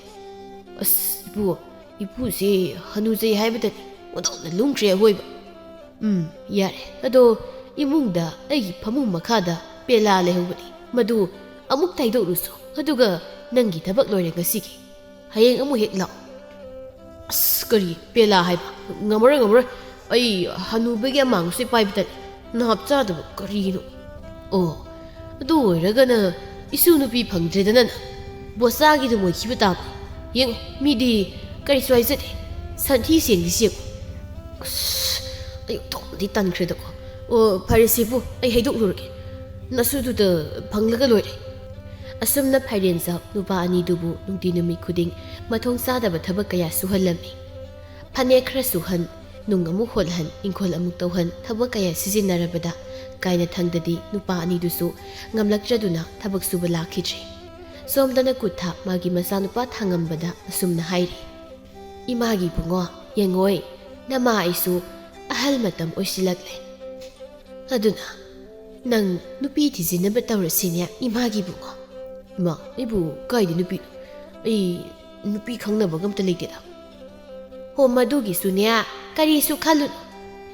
"ꯑꯁ, ꯏꯄꯨ, ꯏꯄꯨꯁꯦ ꯍꯅꯨꯖꯩ ꯍꯥꯏꯕꯇꯅꯤ, ꯑꯣꯟꯊꯣꯛꯅ ꯂꯨꯝꯈ꯭ꯔꯦ ꯑꯍꯣꯏꯕ꯫" "ꯎꯝ, ꯌꯥꯔꯦ꯫ ꯑꯗꯣ ꯏꯃꯨꯡꯗ ꯑꯩꯒꯤ ꯐꯃꯨꯡ ꯃꯈꯥꯗ ꯄꯦꯂꯥ ꯂꯩꯍꯧꯕꯅꯤ, ꯃꯗꯨ ꯑꯃꯨꯛ ꯇꯥꯏꯗꯣꯛꯂꯨꯁꯣ, ꯑꯗꯨꯒ ꯅꯪꯒꯤ ꯊꯕꯛ ꯂꯣꯏꯔꯦ ꯉꯁꯤꯒꯤ꯫ ꯍꯌꯦꯡ ꯑꯃꯨꯛ ꯍꯦꯛ ꯂꯥꯛꯑꯣ꯫" "ꯑꯁ, ꯀꯔꯤ ꯄꯦꯂꯥ ꯍꯥꯏꯕ? ꯉꯝꯃꯔꯣꯏ, ꯉꯝꯃꯔꯣꯏ꯫ ꯑꯩ ꯍꯅꯨꯕꯒꯤ ꯑꯃꯥꯡꯁꯦ ꯄꯥꯏꯕ ꯇꯜꯂꯤ꯫ ꯅꯥꯞ ꯆꯥꯗꯕ ꯀꯔꯤꯅꯣ? ꯑꯣ, ꯑꯗꯨ ꯑꯣꯏꯔꯒꯅ ꯏꯁꯨ ꯅꯨꯄꯤ ꯐꯪꯗ꯭ꯔꯦꯗꯅ ꯅꯪ꯫ ꯕꯣꯁꯥꯒꯤꯗꯨ ꯃꯣꯏꯈꯤꯕ ꯇꯥꯕꯅꯤ꯫ ꯌꯦꯡꯉꯨ, ꯃꯤꯗꯤ ꯀꯔꯤꯁꯨ ꯍꯥꯏꯖꯗꯦ꯫ ꯁꯟꯊꯤ ꯁꯦꯡꯗꯤ ꯁꯦꯡꯉꯨ꯫" ꯑꯁ, ꯑꯩ ꯑꯣꯟꯊꯣꯛꯅꯗꯤ ꯇꯟꯈ꯭ꯔꯦꯗꯀꯣ꯫ "ꯑꯣ, ꯐꯔꯦꯁꯦꯕꯨ, ꯑꯩ ꯍꯩꯗꯣꯛꯂꯨꯔꯒꯦ꯫ ꯅꯁꯨꯗꯨꯗ ꯐꯪꯂꯒ ꯂꯣꯏꯔꯦ꯫" ꯑꯁꯨꯝꯅ ꯐꯥꯏꯔꯦꯟꯖꯥꯎ ꯅꯨꯄꯥ ꯑꯅꯤꯗꯨꯕꯨ ꯅꯨꯡꯇꯤ ꯅꯨꯃꯤꯠ ꯈꯨꯗꯤꯡ ꯃꯊꯣꯡ ꯆꯥꯗꯕ ꯊꯕꯛ ꯀꯌꯥ ꯁꯨꯍꯜꯂꯝꯃꯤ꯫ ꯐꯅꯦꯛ ꯈꯔ ꯁꯨꯍꯟ, ꯅꯨꯡ ꯑꯃꯨꯛ ꯍꯣꯠꯍꯟ, ꯏꯪꯈꯣꯜ ꯑꯃꯨꯛ ꯇꯧꯍꯟ, ꯊꯕꯛ ꯀꯌꯥ ꯁꯤꯖꯤꯟꯅꯔꯕꯗ ꯀꯥꯏꯅꯊꯪꯗꯗꯤ ꯅꯨꯄꯥ ꯑꯅꯤꯗꯨꯁꯨ ꯉꯝꯂꯛꯇ꯭ꯔꯗꯨꯅ ꯊꯕꯛ ꯁꯨꯕ ꯂꯥꯛꯈꯤꯗ꯭ꯔꯦ꯫ ꯁꯣꯝꯗꯅ ꯀꯨꯊꯥ ꯃꯥꯒꯤ ꯃꯆꯥꯅꯨꯄꯥ ꯊꯥꯡꯉꯝꯕꯗ ꯑꯁꯨꯝꯅ ꯍꯥꯏꯔꯤ, "ꯏꯃꯥꯒꯤ ꯏꯕꯨꯡꯉꯣ, ꯌꯦꯡꯉꯣꯏ, ꯅꯃꯥ ꯑꯩꯁꯨ ꯑꯍꯜ ꯃꯇꯝ ꯑꯣꯏꯁꯤꯜꯂꯛꯂꯦ꯫ ꯑꯗꯨꯅ ꯅꯪ ꯅꯨꯄꯤ ꯊꯤꯖꯤꯟꯅꯕ ꯇꯧꯔꯁꯤꯅꯦ, ꯏꯃꯥꯒꯤ ꯏꯕꯨꯡꯉꯣ꯫" "ꯏꯃꯥ, ꯑꯩꯕꯨ ꯀꯥꯏꯗ ꯅꯨꯄꯤꯅꯣ? ꯑꯩ ꯅꯨꯄꯤ ꯈꯪꯅꯕꯒ ꯑꯝꯇ ꯂꯩꯇꯦꯗ꯫" "ꯍꯣ, ꯃꯗꯨꯒꯤꯁꯨꯅꯦ, ꯀꯔꯤꯁꯨ ꯈꯜꯂꯨꯅꯨ꯫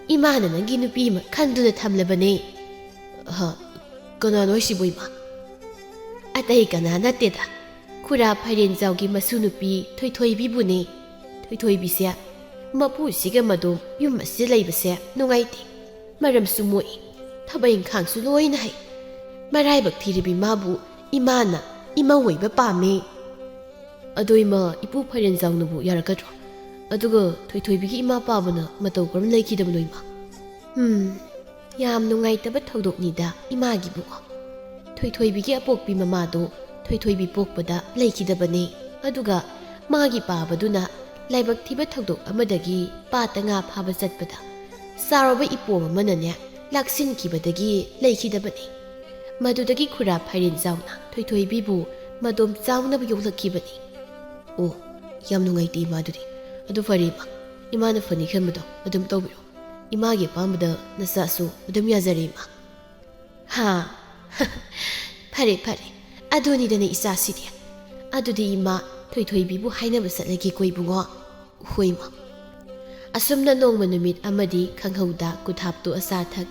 ꯏꯃꯥꯅ ꯅꯪꯒꯤ ꯅꯨꯄꯤ ꯑꯃ ꯈꯟꯗꯨꯅ ꯊꯝꯂꯕꯅꯦ꯫" "ꯍꯥ? ꯀꯅꯥꯅꯣ ꯍꯥꯏꯁꯤꯕꯣ, ꯏꯃꯥ?" "ꯑꯇꯩ ꯀꯅꯥ ꯅꯠꯇꯦꯗ, ꯈꯨꯔꯥ ꯐꯥꯏꯔꯦꯟꯖꯥꯎꯒꯤ ꯃꯁꯨ ꯅꯨꯄꯤ ꯊꯣꯏꯊꯣꯏꯕꯤꯕꯨꯅꯦ꯫ ꯊꯣꯏꯊꯣꯏꯕꯤꯁꯦ ꯃꯄꯨꯁꯤꯒ ꯃꯗꯣꯝ ꯌꯨꯝ ꯑꯁꯤꯗ ꯂꯩꯕꯁꯦ ꯅꯨꯡꯉꯥꯏꯇꯦ꯫ ꯃꯔꯝꯁꯨ ꯃꯣꯛꯏ, ꯊꯕꯛ ꯏꯪꯈꯥꯡꯁꯨ ꯂꯣꯏꯅ ꯍꯩ꯫ ꯃꯔꯥꯏꯕꯛ ꯊꯤꯔꯕꯤ ꯃꯥꯕꯨ ꯏꯃꯥꯅ ꯏꯃꯧ ꯑꯣꯏꯕ ꯄꯥꯝꯃꯦ꯫" "ꯑꯗꯣ ꯏꯃꯥ, ꯏꯄꯨ ꯐꯥꯏꯔꯦꯟꯖꯥꯎꯅꯕꯨ ꯌꯥꯔꯛꯀꯗ꯭ꯔꯣ? ꯑꯗꯨꯒ ꯊꯣꯏꯊꯣꯏꯕꯤꯒꯤ ꯏꯃꯥ ꯄꯥꯕꯅ ꯃꯇꯧ ꯀꯔꯝ ꯂꯩꯈꯤꯗꯕꯅꯣ, ꯏꯃꯥ?" "ꯎꯝ, ꯌꯥꯝ ꯅꯨꯡꯉꯥꯏꯇꯕ ꯊꯧꯗꯣꯛꯅꯤꯗ, ꯏꯃꯥꯒꯤ ꯏꯕꯨꯡꯉꯣ꯫ ꯊꯣꯏꯊꯣꯏꯕꯤꯒꯤ ꯑꯄꯣꯛꯄꯤ ꯃꯃꯥꯗꯣ ꯊꯣꯏꯊꯣꯏꯕꯤ ꯄꯣꯛꯄꯗ ꯂꯩꯈꯤꯗꯕꯅꯦ꯫ ꯑꯗꯨꯒ ꯃꯥꯒꯤ ꯄꯥꯕꯗꯨꯅ ꯂꯥꯏꯕꯛ ꯊꯤꯕ ꯊꯧꯗꯣꯛ ꯑꯃꯗꯒꯤ ꯄꯥꯠꯇ ꯉꯥ ꯐꯥꯕ ꯆꯠꯄꯗ ꯆꯥꯎꯔꯕ ꯏꯄꯣꯝ ꯑꯃꯅꯅꯦ ꯂꯥꯛꯁꯤꯟꯈꯤꯕꯗꯒꯤ ꯂꯩꯈꯤꯗꯕꯅꯦ꯫ ꯃꯗꯨꯗꯒꯤ ꯈꯨꯔꯥ ꯐꯥꯏꯔꯦꯟꯖꯥꯎꯅ ꯊꯣꯏꯊꯣꯏꯕꯤꯕꯨ ꯃꯗꯣꯝ ꯆꯥꯎꯅꯕ ꯌꯣꯛꯂꯛꯈꯤꯕꯅꯤ꯫" "ꯑꯣ, ꯌꯥꯝ ꯅꯨꯡꯉꯥꯏꯇꯦ, ꯏꯃꯥ꯫ ꯑꯗꯨꯗꯤ ꯑꯗꯨ ꯐꯔꯦ, ꯏꯃꯥ, ꯏꯃꯥꯅ ꯐꯅꯤ ꯈꯟꯕꯗꯣ ꯑꯗꯨꯝ ꯇꯧꯕꯤꯔꯣ꯫ ꯏꯃꯥꯒꯤ ꯑꯄꯥꯝꯕꯗ ꯅꯆꯥꯁꯨ ꯑꯗꯨꯝ ꯌꯥꯖꯔꯦ, ꯏꯃꯥ꯫" "ꯍꯥ? ꯐꯔꯦ, ꯐꯔꯦ, ꯑꯗꯨꯅꯤꯗꯅ ꯏꯆꯥꯁꯤꯗꯤ꯫ ꯑꯗꯨꯗꯤ ꯏꯃꯥ, ꯊꯣꯏꯊꯣꯏꯕꯤꯕꯨ ꯍꯥꯏꯅꯕ ꯆꯠꯂꯒꯦꯀꯣ, ꯏꯕꯨꯡꯉꯣ꯫" "ꯍꯣꯏ, ꯏꯃꯥ꯫" ꯑꯁꯨꯝꯅ ꯅꯣꯡꯃ ꯅꯨꯃꯤꯠ ꯑꯃꯗꯤ ꯈꯪꯍꯧꯗ ꯀꯨꯊꯥꯞꯇꯨ ꯑꯆꯥ ꯑꯊꯛ,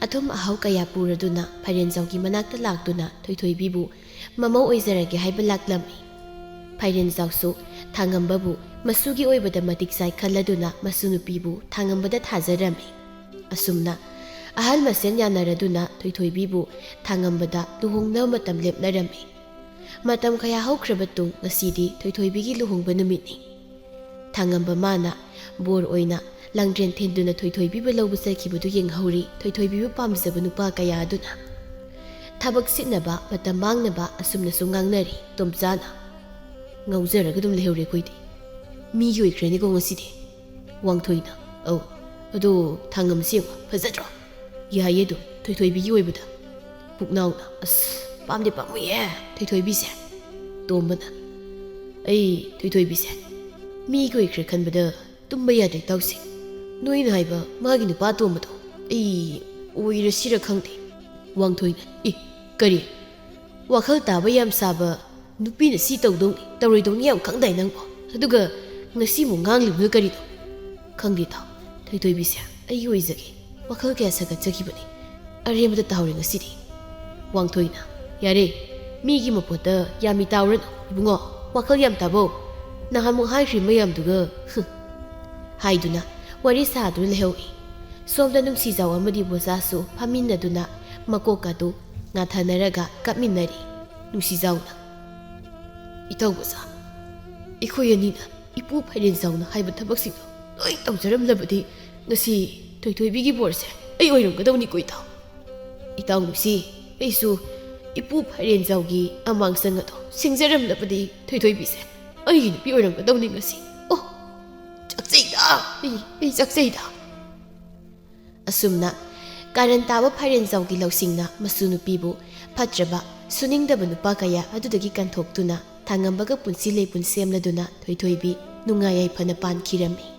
ꯑꯊꯨꯝ ꯑꯍꯥꯎ ꯀꯌꯥ ꯄꯨꯔꯗꯨꯅ ꯐꯥꯏꯔꯦꯟꯖꯥꯎꯒꯤ ꯃꯅꯥꯛꯇ ꯂꯥꯛꯇꯨꯅ ꯊꯣꯏꯊꯣꯏꯕꯤꯕꯨ ꯃꯃꯧ ꯑꯣꯏꯖꯔꯒꯦ ꯍꯥꯏꯕ ꯂꯥꯛꯂꯝꯃꯤ꯫ ꯐꯥꯏꯔꯦꯟꯖꯥꯎꯁꯨ ꯊꯥꯡꯉꯝꯕꯕꯨ ꯃꯁꯨꯒꯤ ꯑꯣꯏꯕꯗ ꯃꯇꯤꯛ ꯆꯥꯏ ꯈꯜꯂꯗꯨꯅ ꯃꯁꯨ ꯅꯨꯄꯤꯕꯨ ꯊꯥꯡꯉꯝꯕꯗ ꯊꯥꯖꯔꯝꯃꯤ꯫ ꯑꯁꯨꯝꯅ ꯑꯍꯜ ꯃꯁꯦꯟ ꯌꯥꯅꯔꯗꯨꯅ ꯊꯣꯏꯊꯣꯏꯕꯤꯕꯨ ꯊꯥꯡꯉꯝꯕꯗ ꯂꯨꯍꯣꯡꯅꯕ ꯃꯇꯝ ꯂꯦꯞꯅꯔꯝꯃꯤ꯫ ꯃꯇꯝ ꯀꯌꯥ ꯍꯧꯈ꯭ꯔꯕ ꯇꯨꯡ ꯉꯁꯤꯗꯤ ꯊꯣꯏꯊꯣꯏꯕꯤꯒꯤ ꯂꯨꯍꯣꯡꯕ ꯅꯨꯃꯤꯠꯅꯤ꯫ ꯊꯥꯡꯉꯝꯕ ꯃꯥꯅ ꯕꯣꯔ ꯑꯣꯏꯅ ꯂꯥꯡꯗ꯭ꯔꯦꯟ ꯊꯤꯟꯗꯨꯅ ꯊꯣꯏꯊꯣꯏꯕꯤꯕꯨ ꯂꯧꯕ ꯆꯠꯈꯤꯕꯗꯨ ꯌꯦꯡꯍꯧꯔꯤ ꯊꯣꯏꯊꯣꯏꯕꯤꯕꯨ ꯄꯥꯝꯖꯕ ꯅꯨꯄꯥ ꯀꯌꯥ ꯑꯗꯨꯅ꯫ ꯊꯕꯛ ꯁꯤꯠꯅꯕ, ꯃꯇꯝ ꯃꯥꯡꯅꯕ ꯑꯁꯨꯝꯅꯁꯨ ꯉꯥꯡꯅꯔꯤ ꯇꯣꯝꯆꯥꯅ꯫ "ꯉꯥꯎꯖꯔꯒ ꯑꯗꯨꯝ ꯂꯩꯍꯧꯔꯦ ꯑꯩꯈꯣꯏꯗꯤ꯫ ꯃꯤꯒꯤ ꯑꯣꯏꯈ꯭ꯔꯦꯅꯦꯀꯣ ꯉꯁꯤꯗꯤ꯫ ꯋꯥꯡꯊꯣꯏꯅ, "ꯑꯧ, ꯑꯗꯣ ꯊꯥꯡꯉꯝꯁꯤ ꯌꯦꯡꯉꯣ, ꯐꯖꯗ꯭ꯔꯣ?" "ꯌꯥꯏꯌꯦ ꯑꯗꯨꯝ, ꯊꯣꯏꯊꯣꯏꯕꯤꯒꯤ ꯑꯣꯏꯕꯗ꯫" ꯄꯨꯛꯅꯥꯎꯅ, "ꯑꯁ, ꯄꯥꯝꯗꯤ ꯄꯥꯝꯃꯨꯏꯌꯦ ꯊꯣꯏꯊꯣꯏꯕꯤꯁꯦ꯫" ꯇꯣꯝꯕꯅ, "ꯑꯩ ꯊꯣꯏꯊꯣꯏꯕꯤꯁꯦ ꯃꯤꯒꯤ ꯑꯣꯏꯈ꯭ꯔꯦ ꯈꯟꯕꯗ ꯇꯨꯝꯕ ꯌꯥꯗ꯭ꯔꯦ ꯏꯇꯥꯎꯁꯦ꯫ ꯅꯣꯏꯅ ꯍꯥꯏꯕ ꯃꯥꯒꯤ ꯅꯨꯄꯥ ꯑꯇꯣꯝꯕꯗꯣ ꯑꯩ ꯑꯣꯏꯔꯁꯤꯔ ꯈꯪꯗꯦ꯫" ꯋꯥꯡꯊꯣꯏꯅ, "ꯑꯦ, ꯀꯔꯤ? ꯋꯥꯈꯜ ꯇꯥꯕ ꯌꯥꯝ ꯁꯥꯕ ꯅꯨꯄꯤꯅ ꯁꯤ ꯇꯧꯗꯧꯅꯤ ꯇꯧꯔꯣꯏꯗꯧꯅꯤ ꯌꯥꯝ ꯈꯪꯗꯥꯏ ꯅꯪꯕꯣ? ꯑꯗꯨꯒ ꯉꯁꯤꯃꯨꯛ ꯉꯥꯡꯂꯤꯕꯗꯨ ꯀꯔꯤꯅꯣ?" "ꯈꯪꯗꯦ ꯏꯇꯥꯎ, ꯊꯣꯏꯊꯣꯏꯕꯤꯁꯦ ꯑꯩꯒꯤ ꯑꯣꯏꯖꯒꯦ ꯋꯥꯈꯜ ꯀꯌꯥ ꯁꯥꯒꯠꯆꯈꯤꯕꯅꯤ꯫ ꯑꯔꯦꯝꯕꯗ ꯇꯥꯍꯧꯔꯦ ꯉꯁꯤꯗꯤ꯫" ꯋꯥꯡꯊꯣꯏꯅ, "ꯌꯥꯔꯦ, ꯃꯤꯒꯤ ꯃꯄꯣꯠꯇ ꯌꯥꯝꯃꯤ ꯇꯥꯎꯔꯅꯨ ꯏꯕꯨꯡꯉꯣ, ꯋꯥꯈꯜ ꯌꯥꯝ ꯇꯥꯕꯧ꯫ ꯅꯍꯥꯟꯃꯨꯛ ꯍꯥꯏꯈ꯭ꯔꯤ ꯃꯌꯥꯝꯗꯨꯒ, ꯍꯨꯝ꯫" ꯍꯥꯏꯗꯨꯅ ꯋꯥꯔꯤ ꯁꯥꯗꯨꯅ ꯂꯩꯍꯧꯏ꯫ ꯁꯣꯝꯗ ꯅꯨꯡꯁꯤꯖꯥꯎ ꯑꯃꯗꯤ ꯕꯣꯖꯥꯁꯨ ꯐꯝꯃꯤꯟꯅꯗꯨꯅ ꯃꯀꯣꯛ ꯑꯗꯨ ꯉꯥꯊꯅꯔꯒ ꯀꯞꯃꯤꯟꯅꯔꯤ꯫ ꯅꯨꯡꯁꯤꯖꯥꯎꯅ, "ꯏꯇꯥꯎ ꯕꯣꯖꯥ, ꯑꯩꯈꯣꯏ ꯑꯅꯤꯅ ꯏꯄꯨ ꯐꯥꯏꯔꯦꯟꯖꯥꯎꯅ ꯍꯥꯏꯕ ꯊꯕꯛꯁꯤꯡꯗꯣ ꯂꯣꯏ ꯇꯧꯖꯔꯝꯂꯕꯗꯤ ꯉꯁꯤ ꯊꯣꯏꯊꯣꯏꯕꯤꯒꯤ ꯕꯣꯔꯁꯦ ꯑꯩ ꯑꯣꯏꯔꯝꯒꯗꯧꯅꯤꯀꯣ ꯏꯇꯥꯎ꯫ ꯏꯇꯥꯎ ꯅꯨꯡꯁꯤ, ꯑꯩꯁꯨ ꯏꯄꯨ ꯐꯥꯏꯔꯦꯟꯖꯥꯎꯒꯤ ꯑꯃꯥꯡꯁꯪ ꯑꯗꯣ ꯁꯤꯡꯖꯔꯝꯂꯕꯗꯤ ꯊꯣꯏꯊꯣꯏꯕꯤꯁꯦ ꯑꯩꯒꯤ ꯅꯨꯄꯤ ꯑꯣꯏꯔꯝꯒꯗꯧꯅꯤ ꯉꯁꯤ꯫ ꯑꯣ, ꯆꯥꯛꯆꯩꯗ, ꯑꯩ, ꯑꯩ ꯆꯥꯛꯆꯩꯗ꯫" ꯑꯁꯨꯝꯅ ꯀꯥꯔꯟ ꯇꯥꯕ ꯐꯥꯏꯔꯦꯟꯖꯥꯎꯒꯤ ꯂꯧꯁꯤꯡꯅ ꯃꯁꯨ ꯅꯨꯄꯤꯕꯨ ꯐꯠꯇ꯭ꯔꯕ, ꯁꯨꯅꯤꯡꯗꯕ ꯅꯨꯄꯥ ꯀꯌꯥ ꯑꯗꯨꯗꯒꯤ ꯀꯟꯊꯣꯛꯇꯨꯅ ꯊꯥꯉꯝꯕꯒ ꯄꯨꯟꯁꯤ ꯂꯩꯄꯨꯟ ꯁꯦꯝꯂꯗꯨꯅ ꯊꯣꯏꯊꯣꯏꯕꯤ ꯅꯨꯡꯉꯥꯏ ꯌꯥꯏꯐꯅ ꯄꯥꯟꯈꯤꯔꯝꯃꯤ꯫